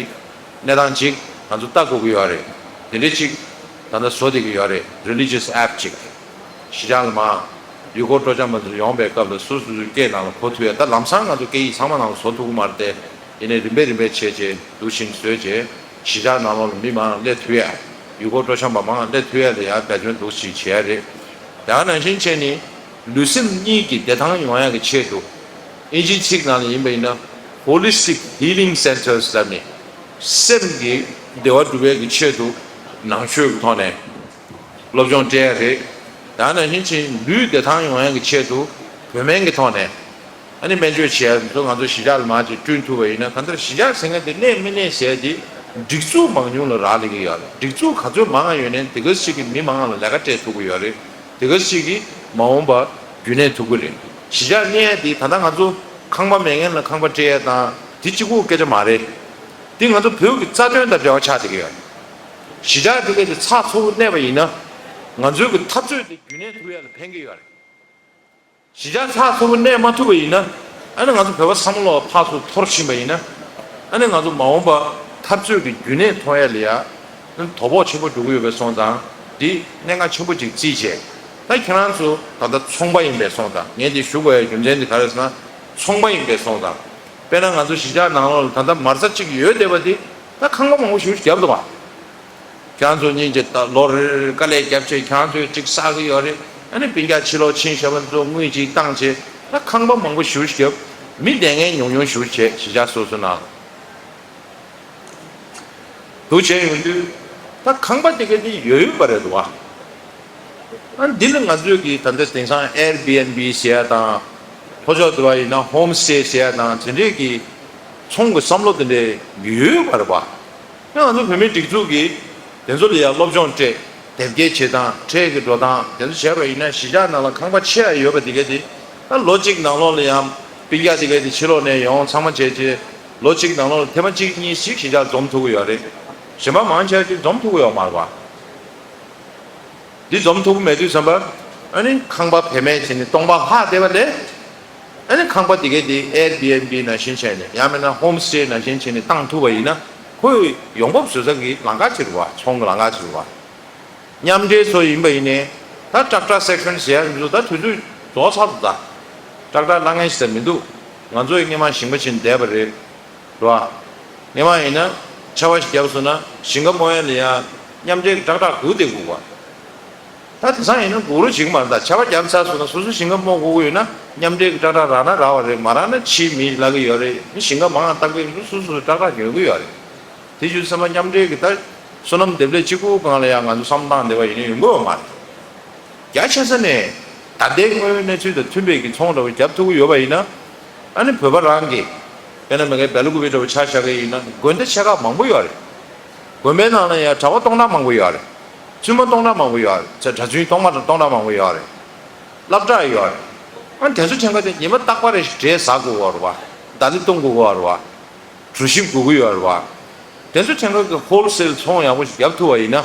གནས་སྟངས་ཅིག་ང་ཚོ་ལྟ་དགོས་ཀྱི་ཡོད་རེད། དེ་འདྲའི་ཅིག་ད་ལྟ་བཟོ་བསྡད་ཀྱི་ཡོད་རེད། རི་ལི་ཇི་ཡས་ཨེབ་ཅིག་གཞིས་ཆགས་ལ་མར་ཡུལ་སྐོར་སྤྲོ་འཆམ་པ་ཚོ་ཡོང་པའི་སྐབས་ལ་སོ་སོ་སོའི་སྐད་ནང་ལ་གོ་ཐུབ་ཡ། ད་ལམ་སང་ང་ཚོ་སྐད་ཡིག་ཚང་མ་ནང་ལ་བཟོ་ཐུབ་ཀྱི་མ་རེད་དེ། ཡིན་ནའི་རིམ་པས་རིམ་པས་བྱས་བྱས་འདུག་བཞིན་བཟོས་བྱས་གཞིས་ཆགས་ནང་ལོགས་ལ་མི་མང་སླེབས་ཐུབ་ཡ། ཡུལ་སྐོར་སྤྲོ་འཆམ་པ་མང་སླེབས་ཐུབ་ཡ་ལ་ཡ་འབད་བརྩོན་འདུག་ཅིག་བྱེད་ཡ་རེད། ད་ག་ནང་བཞིན་བྱས་ནས་ལུས་སེམས་གཉིས་ཀྱི་བདེ་ཐང་ཡོང་ཡག་གི་ཆེད་དུ། ཨིན་ཇིའི་ཚིག་ནང་ལ་ཡིན་པ་ཡིན་ན་Holistic Healing Centers ལབ་ནས་སེམས་ཀྱི་བདེ་བ་སྒྲུབ་ཡག་གི་ཆེད་དུ་ནང་ཆོས་ཀྱི་ཐོག་ནས་སློབ་སྦྱོང་སྤྲད་ཡག་རེད། ད་ག་ནང་བཞིན་བྱས་ལུས་བདེ་ཐང་ཡོང་ཡག་གི་ཆེད་དུ་བོད་སྨན་གྱི་ཐོག་ནས་ཨ་ནི་སྨན་བཅོས་བྱེད་ཡག་ཚོ་ང་ཚོ་གཞིས་ཆགས་ལ་མར་ཅིག་བསྐྲུན་ཐུབ་པ་ཡིན་ན། གང་ལྟར་གཞིས་ཆགས་ཟེར་མཁན་དེ་གནས་མི་གནས་ཟེར་དེ་སྒྲིག་འཛུགས་མང་ཉུང་ལ་རག་ལས་ཀྱི་ཡོད་རེད། སྒྲིག་འཛུགས་ག་ཚོད་མང་ང་ཡོད་ནའི་དེ་ག་ཅིག་གི་མི་མང་ང་ལ་ལས་ཀ་སྤྲད་ཐུབ་ཀྱི་ཡོད་རེད། དེ་ག་ཅིག་གིས་མ་འོངས་པ་རྒྱུན་གནས་ཐུབ་ཀྱི་རེད། གཞིས་ཆགས་གནས་དེ་ད་ལྟ་ང་ཚོ་ཁང་པ་མེད་མཁན་ལ་ཁང་པ་སྤྲད་ཡ་དང་དེ་གཅིག་པུ་སྐད་ཆ་མ་རེད། དེ་ང་ཚོ་བོད་ཀྱི་རྩ་དོན་དང་འབྲེལ་བ་ཆགས་བསྡད་ཀྱི་ཡོད་རེད། གཞིས་ཆགས་དེ་ག་དེ་ཚགས་ཚུད་པོ་གནས་པ་ཡིན་ན་ང་ཚོའི་གི་འཐབ་རྩོད་དེ་རྒྱུན་གནས་ཐུབ་ཡ་ལ་ཕན་གྱི་ཡོད་རེད། གཞིས་ཆགས་ཚགས་ཚུད་པོ་གནས་མ་ཐུབ་པ་ཡིན་ན། ཨ་ནི་ང་ཚོ་བོད་པ་ཚང་མ་ལོག་ཕར་ཚུར་འཐོར་ཕྱིན་པ་ཡིན་ན། ཨ་ནི་ང་ཚོ་མ་འོངས་པ་འཐབ་རྩོད་ཀྱི་རྒྱུན་གནས་ཐོན་ཡ་ལ་ཡ། དོ་ཕོག་ཆེན་པོ་འགྲོ་གི་ཡོད་པའི་སོང་ཙང་། འདི་གནད་འགག་ཆེན་པོ་ཅིག་བརྩིས་བྱས། ད་ཁྱེད་རང་ཚོ་ད་ལྟ་ཚོང་པ་ཡིན་པའི་སོང་ཙང་། ངས་འདི་ཞུ་དགོས་ཡ་རྒྱུ་མཚན་འདི་ག་རེ་ཟེར་ན། ཚོང་པ་ཡིན་པའི་སོང་ཙང་། དཔེར་ན་ང་ཚོ་གཞིས་ཆགས་ནང་ལོགས་ལ་ད་ལྟ་མལ་ས་གཅིག་ཡོད་བསྡད་པ་འདི་ད་ཁང་པ་མང་པོ་ཞེ་པོ་ཞིག་བརྒྱབ་འདུག་ག་ཁྱེད་རང་ཚོ་གཉིས་ཀྱིས་ད་ལོ་རེར་དཀའ་ལས་བརྒྱབ་བྱས་ཁྱེད་རང་ཚོས་གཅིག་བསགས་ཀྱི་ཡོད་རེད། ཨ་ནི་སྤུན་ཀྱག་ཕྱི་ལོགས་ཕྱིན་བཞག་པ་ཚོ་དངུལ་གཅིག་བཏང་བྱས་ད་ཁང་པ་མང་པོ་ཞེ་པོ་ཞིག་བརྒྱབ། མི་བསྡད་མཁན་ཉུང་ཉུང་ཞེ་པོ་བྱས་གཞིས་ཆགས་སོ་སོ་ནང་འདུག་བྱས་ཡོང་དུས་ད་ཁང་པ་དེ་ག་དེ་ཡོད་ཡོད་པ་རེད་འདུག་ག་ཨ་འདི་ལ་ང་ཚོས་ཀྱིས་ད་ལྟ་དེང་སང་ཨེར་བི་ཨེན་བི་ཟེར་ཡ་དང་། ལྷོ་ཕྱོགས་དུ་བ་ཡིན་ན་ཧོམ་སི་ཊེ་ཟེར་ཡ་དང་དེ་འདྲས་ཀྱི་ཚོང་གི་བསམ་བློ་དེ་འདྲས་ཡོད་པ་རེད་པ། ཡང་ང་ཚོ་བོད་མིའི་སྒྲིག་འཛུགས་ཀྱིས་དེ་ཚོ་ལ་ཡང་སློབ་སྦྱོང་སྤྲད། དེབ་སྐྱེལ་བྱེད་སྟངས། ཁྲལ་གྱི་འགྲོ་སྟངས་དེ་ཚོ་བྱས་པ་ཡིན་ན་གཞིས་ཆགས་ནང་ལ་ཁང་པ་ཆེ་བ་ཡོད་པ་དེ་ག་དེ་ད་ལོ་གཅིག་ནང་ལོགས་ལ་ཡང་སྤུན་ཀྱག་དེ་ག་དེ་ཕྱི་ལོགས་ནས་ཡོང་ཚང་མ་བྱས་རྗེས་ལོ་གཅིག་ནང་ལོགས་ལ་ཐེངས་མ་གཅིག་གཉིས་ཤིག་གཞིས་ཆགས་འཛོམས་ཐུབ་ཀྱི་ཡོད་རེད། གཞན་པ་མང་ཆེ་བ་ཅིག་འཛོམས་ཐུབ་ཀྱི་ཡོད་མ་རེད་པ། འདི་འཛོམས་ཐུབ་ཀྱི་མེད་དུས་ཙམ་པ། ཨ་ནི་ཁང་པ་བེད་མེད་བྱས་ནས་སྟོང་པ་ལྷག་བསྡད་པ་ལས། ཨ་ནི་ཁང་པ་དེ་གའི་དེ་ཨེར་བི་ཨེན་བི་ནང་བཞིན་བྱས་ནས་ཡང་མིན་ན་ཧོམ་སི་ཊེ་ནང་བཞིན་བྱས་ནས་བཏང་ཐུབ་པ་ཡིན་ན་ཁོའི་ཡོང་འབབ་བཟོ་ས་གི་ལམ་ཁ་ཅིག་རེད་པ། ཚོང་གི་ལམ་ཁ་ཅིག་རེད་པ། མཉམ་འབྲེལ་ཚོ་ཡིན་པ་ཡིན་ནའི་ད་ཊེག་ཊར་སེག་ཤན་ཟེར་ཡ་འདི་ཚོ་ད་དུས་ཚོད་རྫོགས་ཚར་འདུག་ད་ཊེག་ཊར་གླ་མཁན་ཞིག་ད་མི་འདུག་ང་ཚོ་ཡི་སྔོན་མ་ཞིང་པ་བྱས་ནས་བསྡད་པ་རེད། རེད་པ། སྔོན་མ་ཡིན་ན་ཆར་པ་ཞིག་བརྒྱབ་སོང་ན་ཞིང་ཁ་རྨོ་ཡ་ལ་ཡ་མཉམ་འབྲེལ་གྱི་ཊེག་ཊར་སྒུག་བསྡད་དགོས་པ། ད་དེང་སང་ཡིན་ན་སྒུག་རོགས་བྱེད་ཀྱི་མ་རེད། ད་ཆར་པ་བརྒྱབ་ཚར་སོང་ན་སོ་སོ་ཞིང་ཁ་རྨོ་དགོས་ཀྱི་ཡོད་ན་མཉམ་འབྲེལ་གྱི་ཏྲག་ཏྲག་རག་ན་རག་པ་རེད། མ་རག་ན་ཕྱིའི་མི་ལབ་ཀྱི་ཡོད་རེད། མི་ཞིང་ཁ་མང་ང་བཏང་གི་ཡོད་ན་སོ་སོ་སོ་སོ་ཏྲག་ཏྲག་ཉོ་གི་ཡོད་རེད། དེ་བྱས་ཙང་མཉམ་འབྲེལ་གྱི་ད་སོ་ནམ་འདེབས་ལས་གཅིག་པུའི་སྒང་ལ་ཡང་ང་ཚོ་བསམ་བློ་བཏང་བསྡད་པ་ཡིན་ན་ཡོང་གི་ཡོད་མ་རེད། རྒྱ་ཆེ་ས་ནས་ད་ལྟའི་དངོས་ཡོད་གནས་ཚུལ་དང་མཐུན་པའི་གི་ཚོང་འདྲ་བོ་བརྒྱབ་ཐུབ་ཀྱི་ཡོད་པ་ཡིན་ན། ཨ་ནི་བོད་པ་རང་གི་དཔེར་ན་མ་གིའི་སྦེལ་ཀོབ་འདྲ་བོ་ཆ་བཞག་གི་ཡིན་ན་དགོན་སྡེ་ཆེ་ཁག་མང་པོ་ཡོད་རེད། དགོན་པའི་ནང་ལ་ཡང་གྲྭ་པ་སྟོང་ཕྲག་མང་པོ་ཡོད་རེད། བཙུན་མ་སྟོང་ཕྲག་མང་པོ་ཡོད་རེད། ཚེ་གྲྭ་བཙུན་སྟོང་མ་སྟོང་ཕྲག་མང་པོ་ཡོད་རེད། སློབ་གྲྭ་ཡོད་རེད། ཨ་ནི་དེ་ཚོ་ཐེངས་ཁ་དེ་ཉི་མ་རྟག་པར་རེ་ཞིག་འབྲས་ཟ་དགོས་ཀྱི་ཡོད་རེད་བ། ཟླ་ནི་བཏུང་དགོས་ཀྱི་ཡོད་རེད་བ། གྲོ་ཞིབ་དགོས་ཀྱི་ཡོད་རེད་བ། དེ་ཚོ་ཐེངས་ཁ་གི་ཧོལ་སེལ་ཚོང་ཡག་པོ་ཞིག་བརྒྱབ་ཐུབ་པ་ཡིན་ན།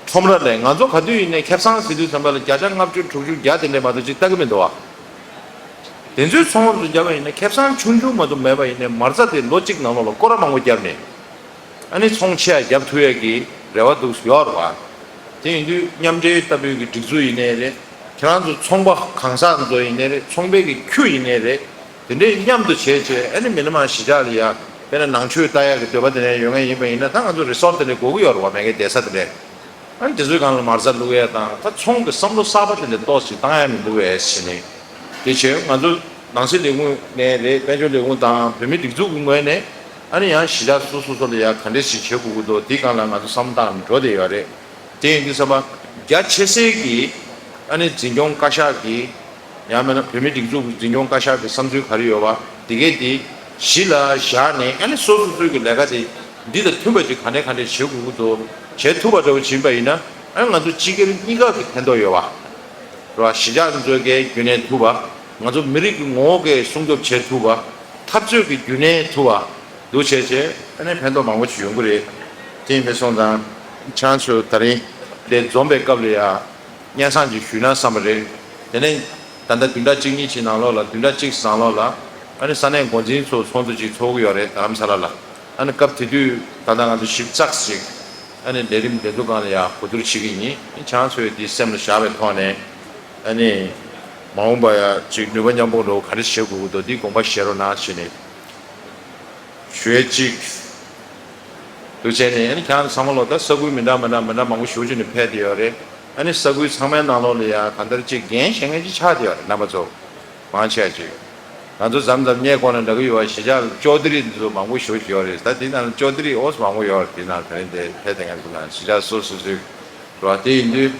ཁྲོམ་ར་ལས་ང་ཚོ་ག་དུས་ཡིན་ནའི་ཁེ་བཟང་ཟེར་དུས་ཙམ་པ་ལ་བརྒྱ་ཆ་ལྔ་བཅུ་དྲུག་ཅུ་བརྒྱ་དེ་འདྲས་མ་གཏོགས་ཅིག་ལྟ་གི་མི་འདུག་བ། དེ་ཚོའི་ཚོང་རུ་བརྒྱབ་པ་ཡིན་ན་ཁེ་བཟང་ཆུང་ཆུང་མ་གཏོགས་མེད་པ་ཡིན་ནའི་མ་རྩ་དེ་ལོ་གཅིག་ནང་ལོགས་ལ་སྐོར་ར་མང་པོ་བརྒྱབ་ནས། ཨ་ནི་ཚོང་ཆེ་ཡ་རྒྱབ་ཐུབ་ཡ་གི་རེ་བ་འདུག་ཡོད་རེད་བ། དེ་ཡིན་དུས་མཉམ་འབྲེལ་ལྟ་བུའི་གི་སྒྲིག་འཛུགས་ཡིན་ནའི་རེད། ཁྱེད་རང་ཚོ་ཚོང་པ་གང་ཟག་ཚོ་ཡིན་ནའི་རེད། ཚོང་པའི་གི་ཁྱུ་ཡིན་ནའི་རེད། དེ་འདྲའི་མཉམ་དུ་བྱས་བྱས་ཨ་ནི་མི་སྣ་མང་གཞིས་ཆགས་ལ་ཡ་དཔེར་ན་ནང་ཆོས་ལྟ་ཡ་གི་འདོད་པ་དེ་འདྲ་ཡོད་མཁན་ཡིན་པ་ཡིན་ན་ད་ང་ཚོ་རི་སོར་དེ་འདྲ་དགོས་ཀྱི་ཡོད་རེད་བ། མ་གིའི་བསྡད་ས་དེ་འདྲ། ཨ་ནི་དེ་ཚོའི་སྒང་ལ་མ་རྩ་བླུག་ཡས་དང་ད་ཚོང་གི་བསམ་བློ་གསར་པ་དེ་འདྲ་ཏོག་ཙམ་བཏང་ཡ་མི་འདུག་བས་ཟེར་ནས། དེ་བྱས་ང་ཚོ་ནང་སྲིད་ལས་ཁུངས་ནས་རེད། དཔལ་འབྱོར་ལས་ཁུངས་དང་བོད་མིའི་སྒྲིག་འཛུགས་ཀྱི་ངོས་ནས་ཨ་ནི་ཡང་གཞིས་ཆགས་སོ་སོ་སོ་ལ་ཡང་ག་འདྲས་ཞིག་བྱེད་དགོས་ཀྱི་འདུག་དེའི་སྒང་ལ་ང་ཚོ་བསམ་བློ་བཏང་ནས་འགྲོ་བསྡད་ཡོད་རེད། དེ་ཡིན་དུས་ཙམ་པ་རྒྱ་ཆེ་སའི་གི་ཨ་ནི་འཛིན་སྐྱོང་བཀའ་ཤག་གི་ཡང་མིན་ན་བོད་མིའི་སྒྲིག་འཛུགས་ཀྱི་འཛིན་སྐྱོང་བཀའ་ཤག་གི་བསམ་ཚུལ་ག་རེ་ཡོད་པ་དེ་གས་དེ་གཞི་ལ་བཞག་ནས་ཨ་ནི་སོ་སོ་སོའི་གི་ལས་ཀ་དེ་འདི་དང་མཐུན་པ་ཅིག་ག་འདྲས་ག་འདྲས་བྱེད་དགོས་ཀྱི་འདུག་བྱེད་ཐུབ་པ་འདྲ་བོ་བྱིན་པ་ཡིན་ན་ཨ་ནི་ང་ཚོ་སྤྱི་སྒེར་གཉིས་ཀ་གི་ཕན་ཐོགས་ཡོད་པ། རེད་བ། གཞིས་ཆགས་ཚོ་གའི་རྒྱུན་གནས་ཐུབ་པ། ང་ཚོ་མི་རིགས་ཀྱི་ངོ་བོ་གའི་སྲུང་སྐྱོབ་བྱེད་ཐུབ་པ། འཐབ་རྩོད་ཀྱི་རྒྱུན་གནས་ཐུབ་པ། འདུག་བྱས་བྱས་ཨ་ནི་ཕན་ཐོགས་མང་པོ་ཞིག་ཡོང་གི་རེད། དེ་ཡིན་པ་སོང་ཙང་ཁྱེད་རང་ཚོ་ད་རིང་འདིར་འཛོམས་པའི་སྐབས་ལ་ཡ་སྙན་སེང་ཅིག་ཞུས་ན་བསམ་པ་རེད། དེ་ནས་ད་ལྟ་བདུན་ཕྲག་གཅིག་གཉིས་ཀྱི་ནང་ལོགས་ལ་བདུན་ཕྲག་གཅིག་ནང་ལོགས་ལ་ཨ་ནི་ས་གནས་འགོ་འཛིན་ཚོ་ཚོགས་འདུ་ཅིག་ཚོགས་ཀྱི་ཡོད་རེད། རྡ་རམ་ས་ལ་ལ། ཨ་ནི་སྐབས་དེ་དུས་ད་ལྟ་ང་ཚོ་ཞིབ་ཚགས་ཤིག་ཨ་ནི་ལས་རིམ་དེ་ཚོ་སྒང་ལ་ཡང་གོ་བསྡུར་བྱེད་ཀྱི་ཡིན། ཁྱེད་རང་ཚོས་འདི་སེམས་ལ་བཞག་པའི་ཐོག་ནས་ཨ་ནི་མ་འོངས་པ་ཡ་ཅིག་ནུས་པ་མཉམ་སྤུངས་འགྲོ་ག་རེ་བྱེད་དགོས་ཀྱི་འདུག་འདི་དགོངས་པ་བཞེས་རོགས་གནང་ཞུས་ནས་ཞུ་ཡས་གཅིག་འདུག་བྱས་ནས་ཨ་ནི་ཁྱེད་རང་ཚང་མ་ལོ་ད་ས་ཁུལ་མི་འདྲ་མི་འདྲ་མི་འདྲ་མང་པོ་ཞེ་པོ་ཅིག་ནས་ཕེབས་བསྡད་ཡོད་རེད། ཨ་ནི་ས་ཁུལ་ཚང་མའི་ནང་ལོགས་ལ་ཡ་གང་ལྟར་ཅིག་འགན་བཞེས་མཁན་ཅིག་ཆགས་བསྡད་ཡོད་རེད། རྣམ་པ་ཚོ། མང་ཆེ་ཅིག་ང་ཚོ་མཚམས་མཚམས་སྔས་མགོ་ལ་འགྲོ་གི་ཡོད་པ། གཞིས་ཆགས་ལ་ཅོ་དི་རི་འདི་ཚོ་མང་པོ་ཞེ་པོ་ཅིག་ཡོད་རེད། ད་དེ་ནང་ལ་ཅོ་དི་རི་ཨོ་ཙམ་མང་པོ་ཡོད་རེད། དེ་ནང་དེ་རིང་དེ་ཕེབས་བསྡད་མཁན་ཚོ་ནང་གཞིས་ཆགས་སོ་སོ་སོའི་རེད་བ། དེ་ཡིན་དུས་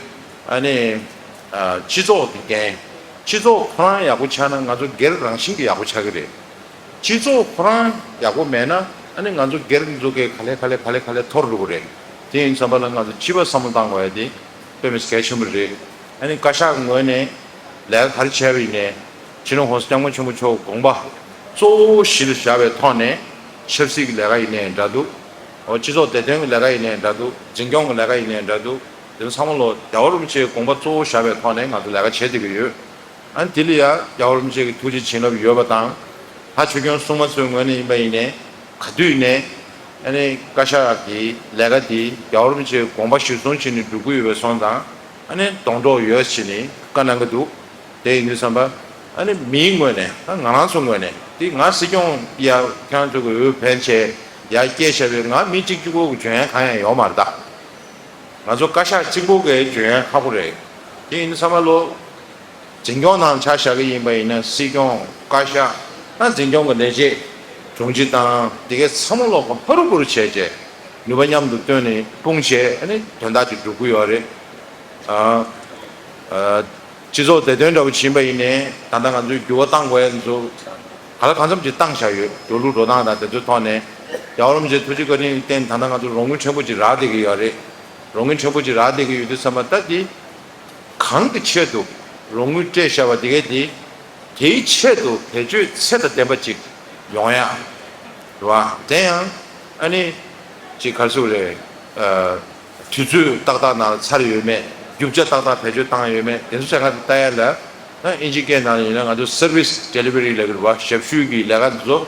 ཨ་ནི་ཨ་སྤྱི་ཚོགས་ཀྱི་འགན། སྤྱི་ཚོགས་ཁོ་རང་ཡག་པོ་ཆགས་ན་ང་ཚོ་སྒེར་རང་བཞིན་གྱིས་ཡག་པོ་ཆགས་ཀྱི་རེད། སྤྱི་ཚོགས་ཁོ་རང་ཡག་པོ་མེད་ན་ཨ་ནི་ང་ཚོ་སྒེར་གྱི་འཛུགས་སྐད་ག་ལེ་ག་ལེ་ག་ལེ་ག་ལེ་འཐོར་འགྲོ་གི་རེད། དེ་ཡིན་ཙམ་པ་ལ་ང་ཚོ་སྤྱི་པ་བསམ་བློ་བཏང་དགོས་ཡ་དེ་དཔེ་མི་སྲིད་གལ་ཆེན་པོ་རེད། ཨ་ནི་བཀའ་ཤག་ངོས་ནས་ལས་ཀ་ག་རེ་བྱས་པ་ཡིན་ནའི་སྤྱི་ནོར་༸གོང་ས་༸སྐྱབས་མགོན་ཆེན་པོ་མཆོག་དགོངས་པ་གཙོ་བོ་གཞི་ལ་བཞག་པའི་ཐོག་ནས་ཆབ་སྲིད་ཀྱི་ལས་ཀ་ཡིན་ནའི་འདྲ་འདུག་འོ་སྤྱི་ཚོགས་བདེ་དོན་གྱི་ལས་ཀ་ཡིན་ནའི་འདྲ་འདུག་འཛིན་སྐྱོང་གི་ལས་ཀ་ཡིན་ནའི་འདྲ་འདུག་དེ་ཚོ་ཚང་མ་ལོ་རྒྱལ་བ་རིན་པོ་ཆེའི་དགོངས་པ་གཙོ་བོ་བཞག་པའི་ཐོག་ནས་ང་ཚོ་ལས་ཀ་བྱེད་བསྡད་ཀྱི་ཡོད། ཨ་ནི་དེ་ལ་ཡང་རྒྱལ་བ་རིན་པོ་ཆེ་གི་ཐུགས་རྗེ་བྱིན་རླབས་ཡོད་པ་དང་། ད་ཆོས་སྐྱོང་སྲུང་མ་ཚོའི་ངོས་ནས་ཡིན་པ་ཡིན་ནའི་ག་དུས་ནས་ཨ་ནི་བཀའ་ཤག་གི་ལས་ཀ་འདི་རྒྱལ་བ་རིན་པོ་ཆེའི་དགོངས་པ་གཞིར་བཟུང་བྱས་ནས་སྒྲུབ་ཀྱི་ཡོད་པའི་སོང་ཙང་ཨ་ནི་སྡོང་གྲོགས་ཡོད་བྱས་ནས་བཀའ་གནང་གི་འདུག་དེ་ཡིན་དུས་ཙམ་པ་ཨ་ནི་མིའི་ངོས་ནས་ད་ང་རང་ཚོའི་ངོས་ནས་དེ་ང་སྲིད་སྐྱོང་ཡ་ཁྱེད་རང་ཚོ་གི་འོས་འཕེན་བྱས་ཡ་སྐྱེས་བཞག་པའི་ང་མི་གཅིག་གཅིག་པོ་གི་འཇོན་ཡ་གང་ཡང་ཡོད་མ་རེད་ད། ང་ཚོ་བཀའ་ཤག་གཅིག་པོ་གི་འཇོན་ཡ་ཁག་པོ་རེད། དེ་ཡིན་དུས་ཙམ་པ་ལོ། འཛིན་སྐྱོང་ནང་ཆ་བཞག་གི་ཡིན་པ་ཡིན་ན་སྲིད་སྐྱོང་བཀའ་ཤག་ད་འཛིན་སྐྱོང་གི་ལས་བྱེད་དྲུང་ཆེ་དང་དེ་གའི་ཚང་མ་ལོག་ག་ཧ་རུ་བུ་རུ་བྱས་བྱས་ནུས་པ་མཉམ་དུ་བཏོན་ནས་སྤུངས་བྱས་ཨ་ནི་དོན་དག་ཅིག་སྒྲུབ་ཀྱི་ཡོད་རེད། ཨ་ཨ་སྤྱི་ཚོགས་བདེ་དོན་འདྲ་བོ་ཕྱིན་པ་ཡིན་ནའི་ད་ལྟ་ང་ཚོས་འགྱུར་བ་བཏང་དགོས་ཡ་ཚོ་ག་ལ་གང་འཚམ་ཅིག་བཏང་བཞག་ཡོད། འགྲོ་ལུགས་འགྲོ་སྟངས་དང་དེ་ཚོའི་ཐོག་ནས་རྒྱལ་བ་རིན་པོ་ཆེ་ཐུགས་རྗེ་བཀའ་དྲིན་བརྟེན་ད་ལྟ་ང་ཚོ་རོགས་དངུལ་ཕྲན་བུ་ཅིག་རག་བསྡད་ཀྱི་ཡོད་རེད། རོགས་དངུལ་ཕྲན་བུ་ཅིག་རག་བསྡད་ཀྱི་ཡོད་དུས་ཙམ་པ་ད་དེ། གང་གི་ཆེད་དུ་རོགས་དངུལ་སྤྲད་བཞག་པ་དེ་གས་དེ། དེའི་ཆེད་དུ་བེད་སྤྱོད་ཚད་དང་ལྡན་པ་ཅིག་ཡོང་ཡ། རེད་བ། དེ་ཡང་ཨ་ནི་ཅིག་ག་རེ་ཟེར་དགོས་རེད། ཨ་དུས་ཚོད་ཏག་ཏག་ནང་ཚར་ཡོད་མེད། རྒྱུ་ཆ་ཏག་ཏག་བེད་སྤྱོད་བཏང་ཡོད་མེད་དེ་ཚོ་ཆ་ཚང་ལྟ་ཡ་ལ། ཨ་ཨིན་ཇི་སྐད་ནང་ཡིན་ན་ང་ཚོ་སར་བིས་ཌེ་ལི་ཝ་རི་ལབ་ཀྱི་རེད་བ། ཞབས་ཞུ་གི་ལས་ཀ་འདི་ཚོ།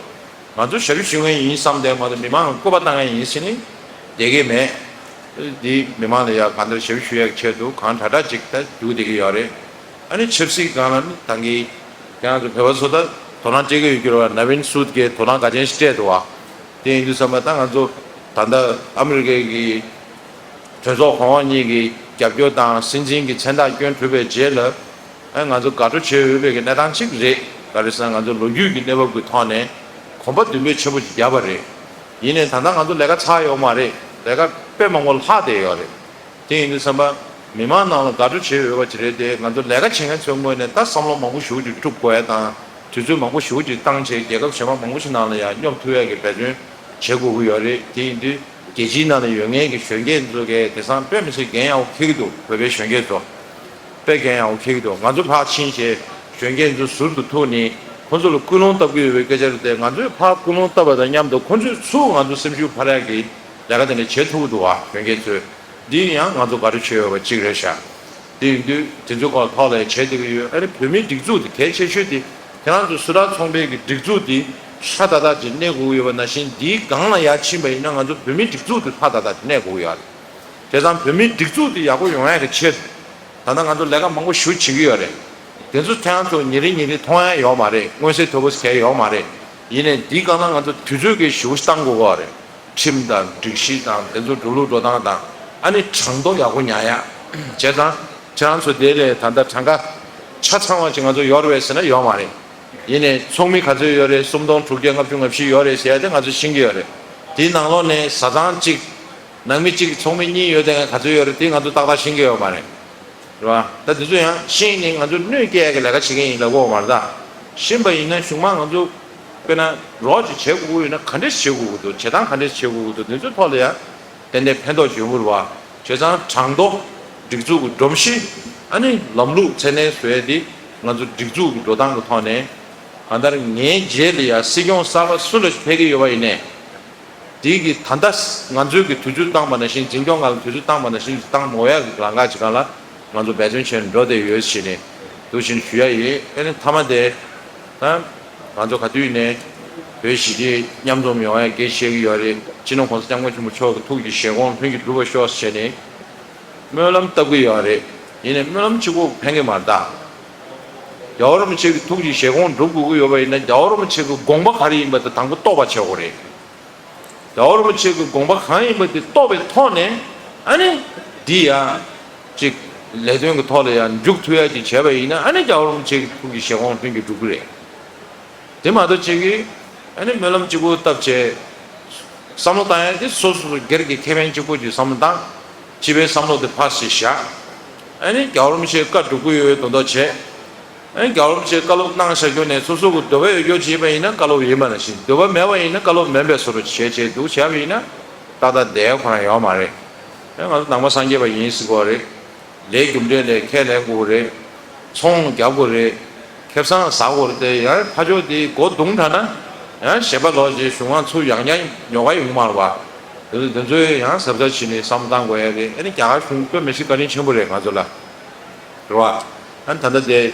ང་ཚོ་ཞབས་ཞུ་ཞུ་མཁན་ཡིན་བསམ་བསྡད་མ་གཏོགས་མི་མང་ལ་སྐུར་པ་བཏང་མཁན་ཡིན་ཟེར་ནས་བསྡད་ཀྱི་མེད། འདི་མི་མང་ལ་ཡ་གང་ལྟར་ཞབས་ཞུ་ཞུ་ཡག་ཆེད་དུ་གང་དྲག་དྲག་ཅིག་ད་རྒྱུག་བསྡད་ཀྱི་ཡོད་རེད། ཨ་ནི་ཆབ་སྲིད་སྒང་ལ་ནི་ད་གིན་ཁྱེད་རང་ཚོ་བོད་པ་ཚོ་ད་དོ་སྣང་སྤྲད་ཀྱི་ཡོད་ཀྱི་རེད་བ། ན་ཝིན་སུད་ཀྱིས་དོ་སྣང་ག་ཅན་ཞིག་སྤྲད་འདུག་བ། དེ་ཡིན་དུས་ཙམ་པ་ད་ང་ཚོ་ད་ལྟ་ཨ་མི་རི་ཀའི་གི་གྲོས་ཚོགས་གོང་འོག་གཉིས་ཀྱི་ རྒྱབ་སྐྱོར་དང་སྲིད་འཛིན་གྱི་མཚན་རྟགས་བསྐྱོན་གྲུབ་པའི་རྗེས་ལ། ཨ་ང་ཚོ་དགའ་སྤྲོ་བྱེད་འོས་པའི་གི་གནས་སྟངས་གཅིག་རེད། ག་རེ་ཟེར་ན་ང་ཚོ་ལོ་རྒྱུས་ཀྱི་གནས་བབ་ཀྱི་ཐོག་ནས་གོམ་པ་མདུན་སྤོས་ཆེན་པོ་ཅིག་བརྒྱབ་པ་རེད། ཡིན་ནའི་ད་ལྟ་ང་ཚོ་ལས་ཀ་ཚར་ཡོད་མ་རེད། ལས་ཀ་དཔེ་མང་པོ་ལྷག་བསྡད་ཡོད་རེད། དེ་ཡིན་དུས་ཙམ་པ། མི་མང་ནང་ལ་དགའ་སྤྲོ་བྱེད་འོས་པ་ཅིག་རེད་དེ། ང་ཚོ་ལས་ཀ་བྱེད་མཁན་ཚོའི་ངོས་ནས་ད་བསམ་བློ་མང་པོ་ཞེ་པོ་ཅིག་སྒྲུབ་དགོས་ཡ་དང་། དུས་ཚོད་མང་པོ་ཞེ་པོ་ཅིག་བཏང་བྱས་རྒྱལ་ཁབ་གཞན་པ་མང་པོ་ཞིག་ནང་ལ་ཡང་སྙོབ་ཐུབ་ཡ་གི་འབད་བརྩོན་བྱེད་དགོས་ཀྱི་ཡོད་རེད། དེ་ཡིན་དུས་རྒྱལ་སྤྱིའི་ནང་ལ་ཡོད་མཁན་གྱི་གཞོན་སྐྱེས་ཚོ་གས་དེང་སང་དཔེ་མི་སྲིད་འགན་ཡག་པོ་འཁྱེར་གྱི་འདུག་བོད་པའི་གཞོན་སྐྱེས་ཚོ་དཔེ་འགན་ཡག་པོ་འཁྱེར་གྱི་འདུག་ང་ཚོ་ཕར་ཕྱིན་བྱས་གཞོན་སྐྱེས་ཚོ་ཟུར་དུ་ཐུག་ནས་ཁོང་ཚོ་ལ་ཀུན་སློང་བཏབ་ཀྱི་ཡོད་པའི་སྐད་ཆ་རེད་དེ། ང་ཚོས་ཕར་ཀུན་སློང་བཏབ་པ་དང་མཉམ་དུ་ཁོང་ཚོས་ཚུར་ང་ཚོ་སེམས་ཤུགས་འཕར་ཡ་གི་ལས་ཀ་དེ་འདྲ་བྱེད་ཐུབ་ཀྱི་འདུག་བ། གཞོན་སྐྱེས་ཚོས། འདི་ཡང་ང་ཚོ་དགའ་སྤྲོ་བྱེད་འོས་པ་གཅིག་རེད་ཤག་དེ་ཡིན་དུས་དེ་ཚོའི་སྐོར་ཐོག་ལ་བྱེད་བསྡད་ཀྱི་ཡོད། ཨ་ནི་བོད་མིའི་སྒྲིག་འཛུགས་དེ་གལ་ཆེ་ཤོས་དེ། ཁྱེད་རང་ཚོ་སུ་རག་ཚོང་པའི་གི་སྒྲིག་འཛུགས་དེ་ཧྲ་ཏག་ཏག་ཅིག་གནས་དགོས་ཀྱི་ཡོད་པ་ནང་བཞིན། འདིའི་སྒང་ལ་ཡར་ཕྱིན་པ་ཡིན་ན་ང་ཚོ་བོད་མིའི་སྒྲིག་འཛུགས་དེ་ཧྲ་ཏག་ཏག་ཅིག་གནས་དགོས་ཀྱི་ཡོད་རེད། བྱས་ཙང་བོད་མིའི་སྒྲིག་འཛུགས་དེ་ཡག་པོ་ཡོང་ཡ་གི་ཆེད། ད་ལྟ་ང་ཚོ་ལས་ཀ་མང་པོ་ཞེ་པོ་བྱེད་ཀྱི་ཡོད་རེད། དེ་ཚོ་ཁྱེད་རང་ཚོ་ཉིན་རེ་ཉིན་རེ་མཐོང་ཡ་ཡོད་མ་རེད། མངོན་གསལ་དོད་པོ་གང་ཡང་ཡོད་མ་རེད། ཡིན་ནའི་འདིའི་སྒང་ལ་ང་ཚོ་དུས་ཚོད་ཀྱི་ཞེ་པོ་ཅིག་བཏང་དགོས་ཀྱི་ཡོད་རེད། ཁྲིམས་དང་སྒྲིག་གཞི་དང་དེ་ཚོ་འགྲོ་ལུགས་འགྲོ་སྟངས་དང་། ཨ་ནི་གྲངས་ཐོ་ཡག་པོ་ཉར་ཡ། བྱས་ཙང་ཁྱེད་རང་ཚོ་དེ་ལས་ད་ལྟ་གྲངས་ཀ་ཆ་ཚང་བ་ཅིག་ང་ཚོ་ཡོད་རེད་པས་ཟེར་ན་ཡོད་མ་རེད། ཡིན་ནའི་ཚོགས་མི་ག་ཚོད་ཡོད་རེད། སུམ་སྟོང་དྲུག་བརྒྱ་ལྔ་བཅུ་ང་བཞི་ཡོད་རེད་ཟེར་ཡ་དེ་ང་ཚོ་ཤེས་ཀྱི་ཡོད་རེད། དེའི་ནང་ལོགས་ནས་བཟའ་ཚང་གཅིག་ནང་མི་གཅིག་གི་ཚོགས་མི་གཉིས་ཡོད་དེ་ག་ཚོད་ཡོད་རེད་དེ་ང་ཚོ་ཏག་ཏག་ཤེས་ཀྱི་ཡོད་མ་རེད། རེད་བ། ད་དེ་ཚོ་ཡང་ཤེས་ནས་ང་ཚོ་གནོད་སྐྱེལ་ཡ་གི་ལས་ཀ་བྱེད་མཁན་ཡིན་ལབ་དགོས་པ་མ་རེད་ད། ཤེས་པ་ཡིན་ན་གཞུག་མ་ང་ཚོ་དཔེར་ན་རོགས་ཅིག་བྱེད་དགོས་ཀྱི་ཡོད་ན་ག་འདྲས་བྱེད་དགོས་ཀྱི་འདུག་བྱེད་སྟངས་ག་འདྲས་བྱེད་དགོས་ཀྱི་འདུག་དེ་ཚོའི་ཐོག་ལ་ཡང་ཏན་ཏན་ཕན་ཐོགས་ཡོང་གི་རེད་བ། བྱས་ཙང་གྲངས་ཐོ། སྒྲིག་འཛུགས་ཀྱི་སྒྲོམ་གཞི། ཨ་ནི་ལམ་ལུགས་མཚན་གནས་བཟོ་ཡ་དེ་ང་ཚོ་སྒྲིག་འཛུགས་ཀྱི་འགྲོ་སྟངས་ཀྱི་ཐོག་ནས། གང་ལྟར་ངའི་རྗེས་ལ་ཡང་སྲིད་སྐྱོང་གསར་པ་སུ་ལ་ཕེབས་ཀྱི་ཡོད་པ་ཡིན་ནའི། དེ་གི་ད་ལྟ་ང་ཚོས་ཀྱི་དུས་ཚོད་བཏང་པ་ནང་བཞིན། འཛིན་སྐྱོང་ཁང་ལ་དུས་ཚོད་བཏང་པ་ནང་བཞིན་བཏང་མ་འོས་ཡ་གི་ལམ་ཁ་ཅིག་སྒང་ལ་ང་ཚོ་འབད་བརྩོན་བྱས་ནས་འགྲོ་བསྡད་ཡོད་ཞེས་ནས་འདུག་བཞིན་ཞུ་ཡ་ཡིན། ཨ་ནི་མཐའ་མ་དེ་ད་ང་ཚོ་ག་དུས་ནས་བོད་གཞིས་བྱེས་མཉམ་འཛོམས་ཡོང་ཡ་གལ་ཆེ་གི་ཡོད་རེད། སྤྱི་ནོར་༸གོང་ས་༸སྐྱབས་མགོན་ཆེན་པོ་མཆོག་གི་ཐུགས་ཀྱི་བཞེད་དགོངས་ལྷུན་གྱིས་གྲུབ་པར་ཤོག་ཞེས་ནས་སྨོན་ལམ་བཏབ་ཀྱི་ཡོད་རེད། ཡིན་ནའི་སྨོན་ལམ་གཅིག་པོ་ཕན་གྱི་མ་རེད་ད། རྒྱལ་བ་རིན་པོ་ཆེ་གི་ཐུགས་ཀྱི་བཞེད་དགོངས་སྒྲུབ་དགོས་ཀྱི་ཡོད་པ་ཡིན་ན། རྒྱལ་བ་རིན་པོ་ཆེ་གི་དགོངས་པ་ག་རེ་ཡིན་པ་དེ་དང་པོ་རྟོགས་པ་བྱེད་དགོས་རེད། རྒྱལ་བ་རིན་པོ་ཆེ་གི་དགོངས་པ་གང་ཡིན་པ་དེ་རྟོགས་པའི་ཐོག་ནས། ཨ་ནི་འདི་ཡང་ཅིག་ལས་དོན་གྱི་ཐོག་ལ་ཡང་འཇུག་ཐུབ་ཡ་ཅིག་བྱས་པ་ཡིན་ན། ཨ་ནི་རྒྱལ་བ་རིན་པོ་ཆེ་གི་ཐུགས་ཀྱི་བཞེད་དགོངས་ལྷུན་གྱིས་འགྲུབ་ཀྱི་རེད། དེ་མ་གཏོགས་ཅིག་གིས་ཨ་ནི་སྨོན་ལམ་གཅིག་པོ་བཏབ་བྱས། བསམ་བློ་བཏང་ཡ་དེ་སོ་སོ་སོ་སྒེར་གྱི་ཁེ་ཕན་གཅིག་པོ་ཅིག་བསམ་བློ་བཏང་། སྤྱི་པའི་བསམ་བློ་དེ་ཕར་ཞིག་བཞག་ཨ་ནི་རྒྱལ་བ་རིན་པོ་ཆེའི་བཀའ་སྒྲུབ་ཀྱི་ཡོད་པའི་དོན་དག་བྱས། ཨ་ནི་རྒྱལ་བ་རིན་པོ་ཆེས་བཀའ་སློབ་གནང་བཞག་རྒྱུ་ནས་སོ་སོ་གི་འདོད་པ་ཡོད་རྒྱུ་བྱས་པ་ཡིན་ན་བཀའ་སློབ་ཡིན་པ་ནང་བཞིན། འདོད་པ་མེད་པ་ཡིན་ན་བཀའ་སློབ་མིན་པའི་བཟོ་འདྲ་བྱས་བྱས་འདུག་བྱས་པ་ཡིན་ན། ཏག་ཏག་བསྡད་ཁོ་རང་ཡོད་མ་རེད། ཨ་ང་ཚོ་ནང་པ་སངས་རྒྱས་པ་ཡིན་ཟེར་དགོས་རེད། ལས་རྒྱུ་འབྲས་ལ་ཁས་ལེན་དགོས་རེད། ཚོང་རྒྱག་དགོས་རེད། ཁེ་བཟང་ཟ་དགོས་རེད་དེ། ཡང་ཕར་ཕྱོགས་དེ་སྒོ་བརྡུངས་དྲགས་ན། ཡང་ཞེད་པ་ལོག་རྗེས་གཞུང་དབང་ཚུར་ཡང་ཡང་ཉོ་ག་ཡོང་མ་རེད་པ། དེ་ཚོ་དེ་ཚོའི་ཡང་གཟབ་གཟབ་བྱས་ནས་བསམ་བློ་བཏང་དགོས་ཡ་རེད། ཨ་ནི་རྒྱ་གར་གཞུང་དཔེ་མི་སྲིད་བཀའ་དྲིན་ཆེན་པོ་རེད་ང་ཚོ་ལ། རེད་བ། ཨ་ནི་ད་ལྟ་དེ།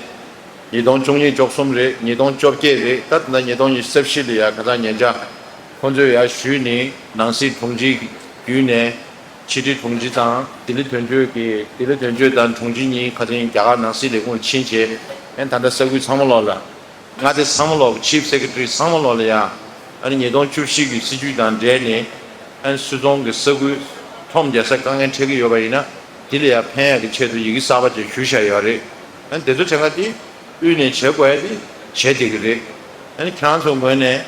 ཉིས་སྟོང་བཅུ་གཉིས་བཅུ་གསུམ་རེད། ཉིས་སྟོང་བཅོ་བརྒྱད་རེད། ད་ད་ལྟ་ཉིས་སྟོང་ཉི་ཤུ་རྩ་བཞི་ལ་ཡ་ཁ་སང་ཉེ་ཆར་ཁོང་ཚོས་ཡར་ཞུས་ནས་ནང་སྲིད་དྲུང་ཆེ་བརྒྱུད་ནས་ཕྱི་དྲིལ་དྲུང་ཆེ་དང་ལྡི་ལི་དོན་གཅོད་ཀྱི་ལྡི་ལི་དོན་གཅོད་དང་དྲུང་ཆེ་གཉིས་ཁ་སང་རྒྱ་གར་ནང་སྲིད་ལས་ཁུངས་ཕྱིན་བྱས། ཨ་ནི་ད་ལྟ་ས་ཁུལ་ཚང་མ་ལོག་ལ། མངའ་སྡེ་ཚང་མ་ལོག་ཆིབ་སེ་ཀེ་ཊི་རི་ཚང་མ་ལོག་ལ་ཡ། ཨ་ནི་ཉིས་སྟོང་བཅུ་བཞི་གི་སྲིད་བྱུས་དང་འབྲེལ་ནས། ཨ་ནི་སུད་ཚོང་གི་ས་ཁུལ་ཁྲོམ་རྒྱག་སར་དཀའ་ངལ་འཕྲད་ཀྱི་ཡོད་པ་ཡིན་ན། དེ་ལ་ཡ་ཕན་ཡག་གི་ཆེད་དུ་ཡི་གེ་གསར་པ་ཅིག་ཞུ་བཞག་ཡོད་རེད། ཨ་ནི་དེ་ཚོ་བྱེད་ག་དེ་དབུས་ནས་བྱེད་དགོས་ཡ་དེ་བྱེད་བསྡད་ཀྱི་རེད། ཨ་ནི་ཁྱེད་རང་ཚོའི་ངོས་ནས་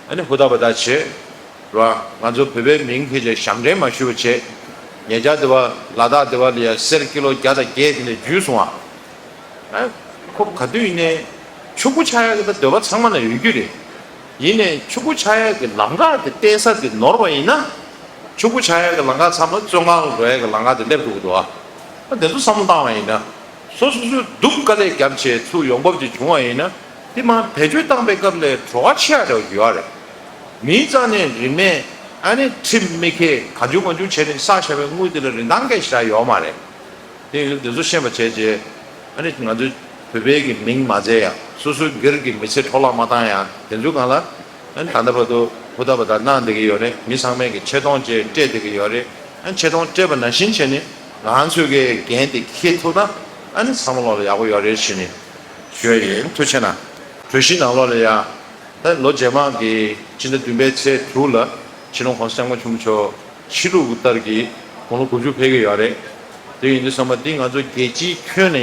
ཨ་ནི་ཧུར་ཐག་འབད་ཐག་བྱེད་རོགས། ང་ཚོ་བོད་པའི་མིང་ཁྱེར་བྱས་ཞབས་འདྲེན་མ་ཞུ་བ་བྱེད། ཉེ་ཆར་དེ་བ་ལ་དྭགས་དེ་བ་ལ་ཡ་གསེར་ཀི་ལོ་བརྒྱ་དང་བརྒྱད་དེ་ནས་འཇུས་སོང་ཨ། ཨ། ཁོ་ག་དུས་ཡིན་ནའི་ཕྱུག་པོ་ཆགས་ཡག་གི་ད་འདོད་པ་ཚང་མ་ལ་ཡོད་རྒྱུ་རེད། ཡིན་ནའི་ཕྱུག་པོ་ཆགས་ཡག་གི་ལམ་ཁ་དེ་བལྟས་ས་དེ་ནོར་བ་ཡིན་ན། ཕྱུག་པོ་ཆགས་ཡག་གི་ལམ་ཁ་ཚང་མ་བཙོན་ཁང་ལ་འགྲོ་ཡག་གི་ལམ་ཁ་དེ་སླེབས་འགྲོ་གི་འདུག་ཨ། ཨ་དེ་ཚོ་བསམ་བློ་བཏང་བ་ཡིན་ན། སོ་སོ་སོས་སྡུག་དཀའ་ལས་བརྒྱབ་བྱས་ཚུར་ཡོང་འབབ་ཅིག་བྱུང་བ་ཡིན་ན། དེ་མར་བེད་སྤྱོད་བཏང་པའི་སྐབས་ལ་བྲོ་བ་ཆེ་བ་འདྲ་བོ་ཡོད་རེད། མིའི་རྩ་ནས་རིན་མེད་ཨ་ནི་ཁྲིམས་མི་འཁྱེར་གང་བྱུང་མང་བྱུང་བྱས་ནས་བསགས་བཞག་པའི་དངུལ་དེ་ལ་རིན་ཐང་སྐད་ཞེ་དྲག་ཡོད་མ་རེད། དེ་ཡིན་དུས་དེ་ཚོ་ཤེས་པ་བྱས་རྗེས། ཨ་ནི་ང་ཚོའི་བོད་པའི་གི་མིང་མ་བརྗེ་ཡ། སོ་སོའི་སྒེར་གྱི་མི་ཚེ་འཕྲོ་བརླག་མ་བཏང་ཡ། དེ་ཚོའི་སྒང་ལ་ཨ་ནི་ད་ལྟ་བར་དུ་ཧུར་ཐག་པ་དང་གནང་བསྡད་ཀྱི་ཡོད་རེད། མི་ཚང་མས་གི་ཆེ་མཐོང་བཅས་སྤྲད་བསྡད་ཀྱི་ཡོད་རེད། ཨ་ནི་ཆེ་མཐོང་སྤྲད་པ་ནང་བཞིན་བྱས་ནས་ང་ཚོས་གི་འགན་དེ་འཁྱེར་ཐུབ་ན། ཨ་ནི་ཚང་མ་ལོག་ལ་ཡག་པོ་ཡོད་རེད་ཞུས་ནས་ཞུ་ཡ་ཡིན། ཐུགས་རྗེ་གནང་། གྲོས་གཞི་ནང་ལོགས་ལ་ཡ། ད་ལོ་རྗེས་མ་གི་ཕྱི་ཟླ་བདུན་པའི་ཚེས་དྲུག་ལ་སྤྱི་ནོར་༸གོང་ས་༸སྐྱབས་མགོན་ཆེན་པོ་མཆོག་ཕྱི་ལུགས་ཀྱི་ལྟར་གྱི་དགུང་ལོ་དགུ་བཅུ་ཕེབས་ཀྱི་ཡོད་རེད། དེ་ཡིན་དུས་ཙམ་པ་འདི་ང་ཚོ་རྒྱལ་སྤྱིའི་ཁྱོན་ནས་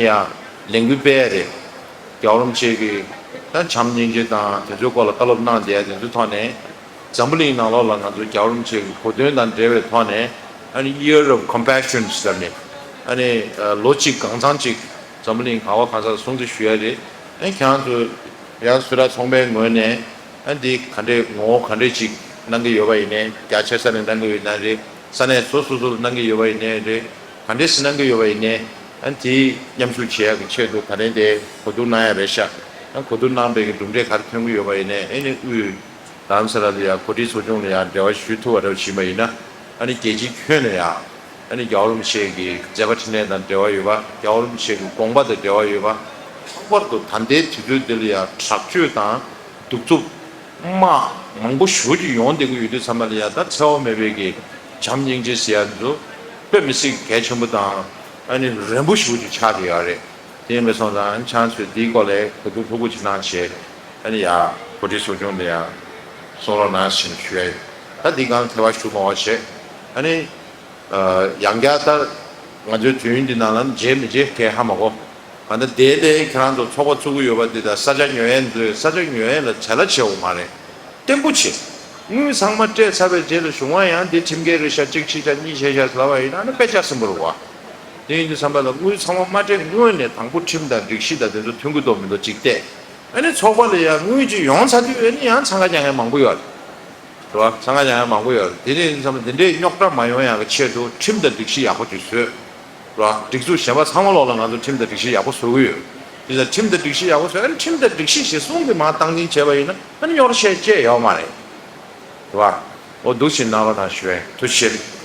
ཡང་ལས་འགུལ་སྤེལ་ཡ་རེད། རྒྱལ་བ་རིན་པོ་ཆེ་གིས་ད་བྱམས་སྙིང་རྗེ་དང་དེ་ཚོའི་སྐོར་ལ་བཀའ་སློབ་གནང་བསྡད་ཡ་དེ་ཚོའི་ཐོག་ནས། འཛམ་བུ་གླིང་ནང་ལོགས་ལ་ང་ཚོ་རྒྱལ་བ་རིན་པོ་ཆེ་གི་གོ་སྟོན་དང་འབྲེལ་བའི་ཐོག་ནས། ཨ་ནི་Year of Compassion ཟེར་ནས། ཨ་ནི་ལོ་གཅིག་གང་ཚང་གཅིག་འཛམ་བུ་གླིང་ག་བ་གང་སར་སྲུང་བརྩི་ཞུ་ཡ་རེད། ཨ་ནི་ཁྱེད་རང་ཚོ་ཡང་སུ་ར་ཚོང་པའི་ངོས་ནས། ཨ་ནི་འདི་ག་འདྲས་ངོ་བོ་ག་འདྲས་ཅིག་གནང་གི་ཡོད་པ་ཡིན་ནའི། རྒྱ་ཆེ་ས་ནས་གནང་གི་ཡོད་ན་རེད། ས་གནས་སོ་སོ་སོ་ལ་གནང་གི་ཡོད་པ་ཡིན་ནའི་རེད། ག་འདྲས་སེ་གནང་གི་ཡོད་པ་ཡིན་ནའི། ཨ་ནི་དེ་མཉམ་ཞུགས་བྱེད་ཡག་གི་ཆེད་དུ་ག་རེ་དེ་གོ་བསྡུར་གནང་ཡ་རེད་ཤག་ཨ་ནི་གོ་བསྡུར་གནང་པའི་གི་གྲུབ་འབྲས་ག་རེ་ཐོན་གི་ཡོད་པ་ཡིན་ནའི། ཨ་ནི་དབུས་རྡ་རམ་ས་ལ་ལ་ཡ་གོ་སྒྲིག་ཚོགས་ཆུང་ལ་ཡ་འབྲེལ་བ་ཞུ་ཐུབ་པ་འདྲ་བ་ཞིག་ཡིན་པ་ཡིན་ན། ཨ་ནི་རྒྱལ་སྤྱིའི་ཁྱོན་ནས་ཡ། ཨ་ནི་རྒྱལ་བ་རིན་པོ་ཆེ་གི་མཛད་པ་འཕྲིན་ལས་དང་འབྲེལ་བ་ཡོད་པ། རྒྱལ་བ་རིན་པོ་ཆེ་གི་དགོངས་པ་དང་འབྲེལ་བ་ཡོད་པ། ལྷག་པར་དུ་ད་ལྟའི་དུས་ཚོད་འདི་ལ་ཡ་དྲག་སྤྱོད་དང་། གདུག་རྩུབ། དམག་མང་པོ་ཞེ་པོ་ཅིག་ཡོང་བསྡད་ཀྱི་ཡོད་དུས་ཙམ་པ་ལ་ཡ། ད་འཚེ་བ་མེད་པའི་གི་བྱམས་སྙིང་རྗེ་ཟེར་ཡ་འདི་ཚོ་དཔེ་མི་སྲིད་གལ་ཆེན་པོ་དང་། ཨ་ནི་རན་པོ་ཞེ་པོ་ཅིག་ཆགས་བསྡད་ཡོད་རེད། དེ་ཡིན་པ་སོང་ཙང་ཁྱེད་རང་ཚོས་འདིའི་སྐོར་ལ་གོ་བསྡུར་ལྷུག་པོ་ཅིག་གནང་བྱས། ཨ་ནི་ཡ་གོ་སྒྲིག་ཚོགས་ཆུང་ལ་ཡ་གསུང་རོགས་གནང་ཞེས་ཞུ་ཡ་ཡིན། ད་འདི་སྒང་ཐལ་བ་ཞུ་མ་བ་བྱས། ཨ་ནི། ཨ། ཡང་བསྐྱར་ད་ང་ཚོའི་དུས་ཡུན་འདི་ནང་ལ་མཇལ་མི་མཇལ་གང་ཧ་མ་གོ། གང་ལྟར་དེ་ལས་ཁྱེད་རང་ཚོ་ཚོགས་པ་བཙུགས་ཀྱི་ཡོད་པ་འདི་དང་ས་ཆ་ཉོ་ཡས་ཚོས་ས་ཆ་ཉོ་ཡས་ལ་བྱ་ལ་བྱེད་འོ་མ་རེད། བརྟན་པོ་བྱེད། དངུལ་ཚང་མ་སྤྲད་ཚར་བའི་རྗེས་ལ་གཞུང་བ་ཡང་འདི་ཁྲིམས་འགལ་རེད་ཤག་གཅིག་ཕྱིས་ཤག་གཉིས་བྱས་ཤག་ཟེར་ལབ་པ་ཡིན་ན། ཨ་ནི་དཔེ་ཆ་སྲིན་པོ་རེད་བ། དེ་ཡིན་དུས་ཙམ་པ་ལ་དངུལ་ཚང་མ་མ་སྤྲད་སྔོན་ནས་དང་པོ་ཁྲིམས་དང་སྒྲིག་གཞི་དང་དེ་ཚོ་མཐུན་གྱི་འདུག་མི་འདུག་གཅིག་བལྟས། ཨ་ནི་ཚོགས་པ་ལ་ཡང་དངུལ་ཅིག་ཡོང་ཚར་དུས་ཨ་ནི་ཡང་འཚང་ཁ་རྒྱག་མཁན་མང་པོ་ཡོད་རེད། རེད་བ། འཚང་ཁ་རྒྱག་མཁན་མང་པོ་ཡོད་རེད། དེ་ནས་ཡིན་ཙང་དེ་འདྲའི་རྙོག་དྲ་མ་ཡོང་ཡག་གི་ཆེད་དུ་ཁྲིམས་དང་སྒྲིག་གཞི་ཡག་པོ་ཅིག་བཟོས། རེད་བ། སྒྲིག་འཛུགས་གཞན་པ་ཚང་མ་ལོག་ལ་ང་ཚོ་ཁྲིམས་དང་སྒྲིག་གཞི་ཡག་པོ་བཟོ་གི་ཡོད། དེ་ཚོ་ཁྲིམས་དང་སྒྲིག་གཞི་ཡག་པོ་བཟོས། ཨ་ནི་ཁྲིམས་དང་སྒྲིག་གཞི་གཞིར་བཟུང་གི་མར་སྟངས་འཛིན་བྱས་པ་ཡིན་ན། ཨ་ནི་རྙོག་དྲ་བཤད་བྱས་ཡོད་མ་རེད། རེད་བ། འོ་འདུག་སེ་གནང་རོགས་གནང་ཞུ་ཡ་ཡིན། ཐུགས་རྗེ་ཆེ།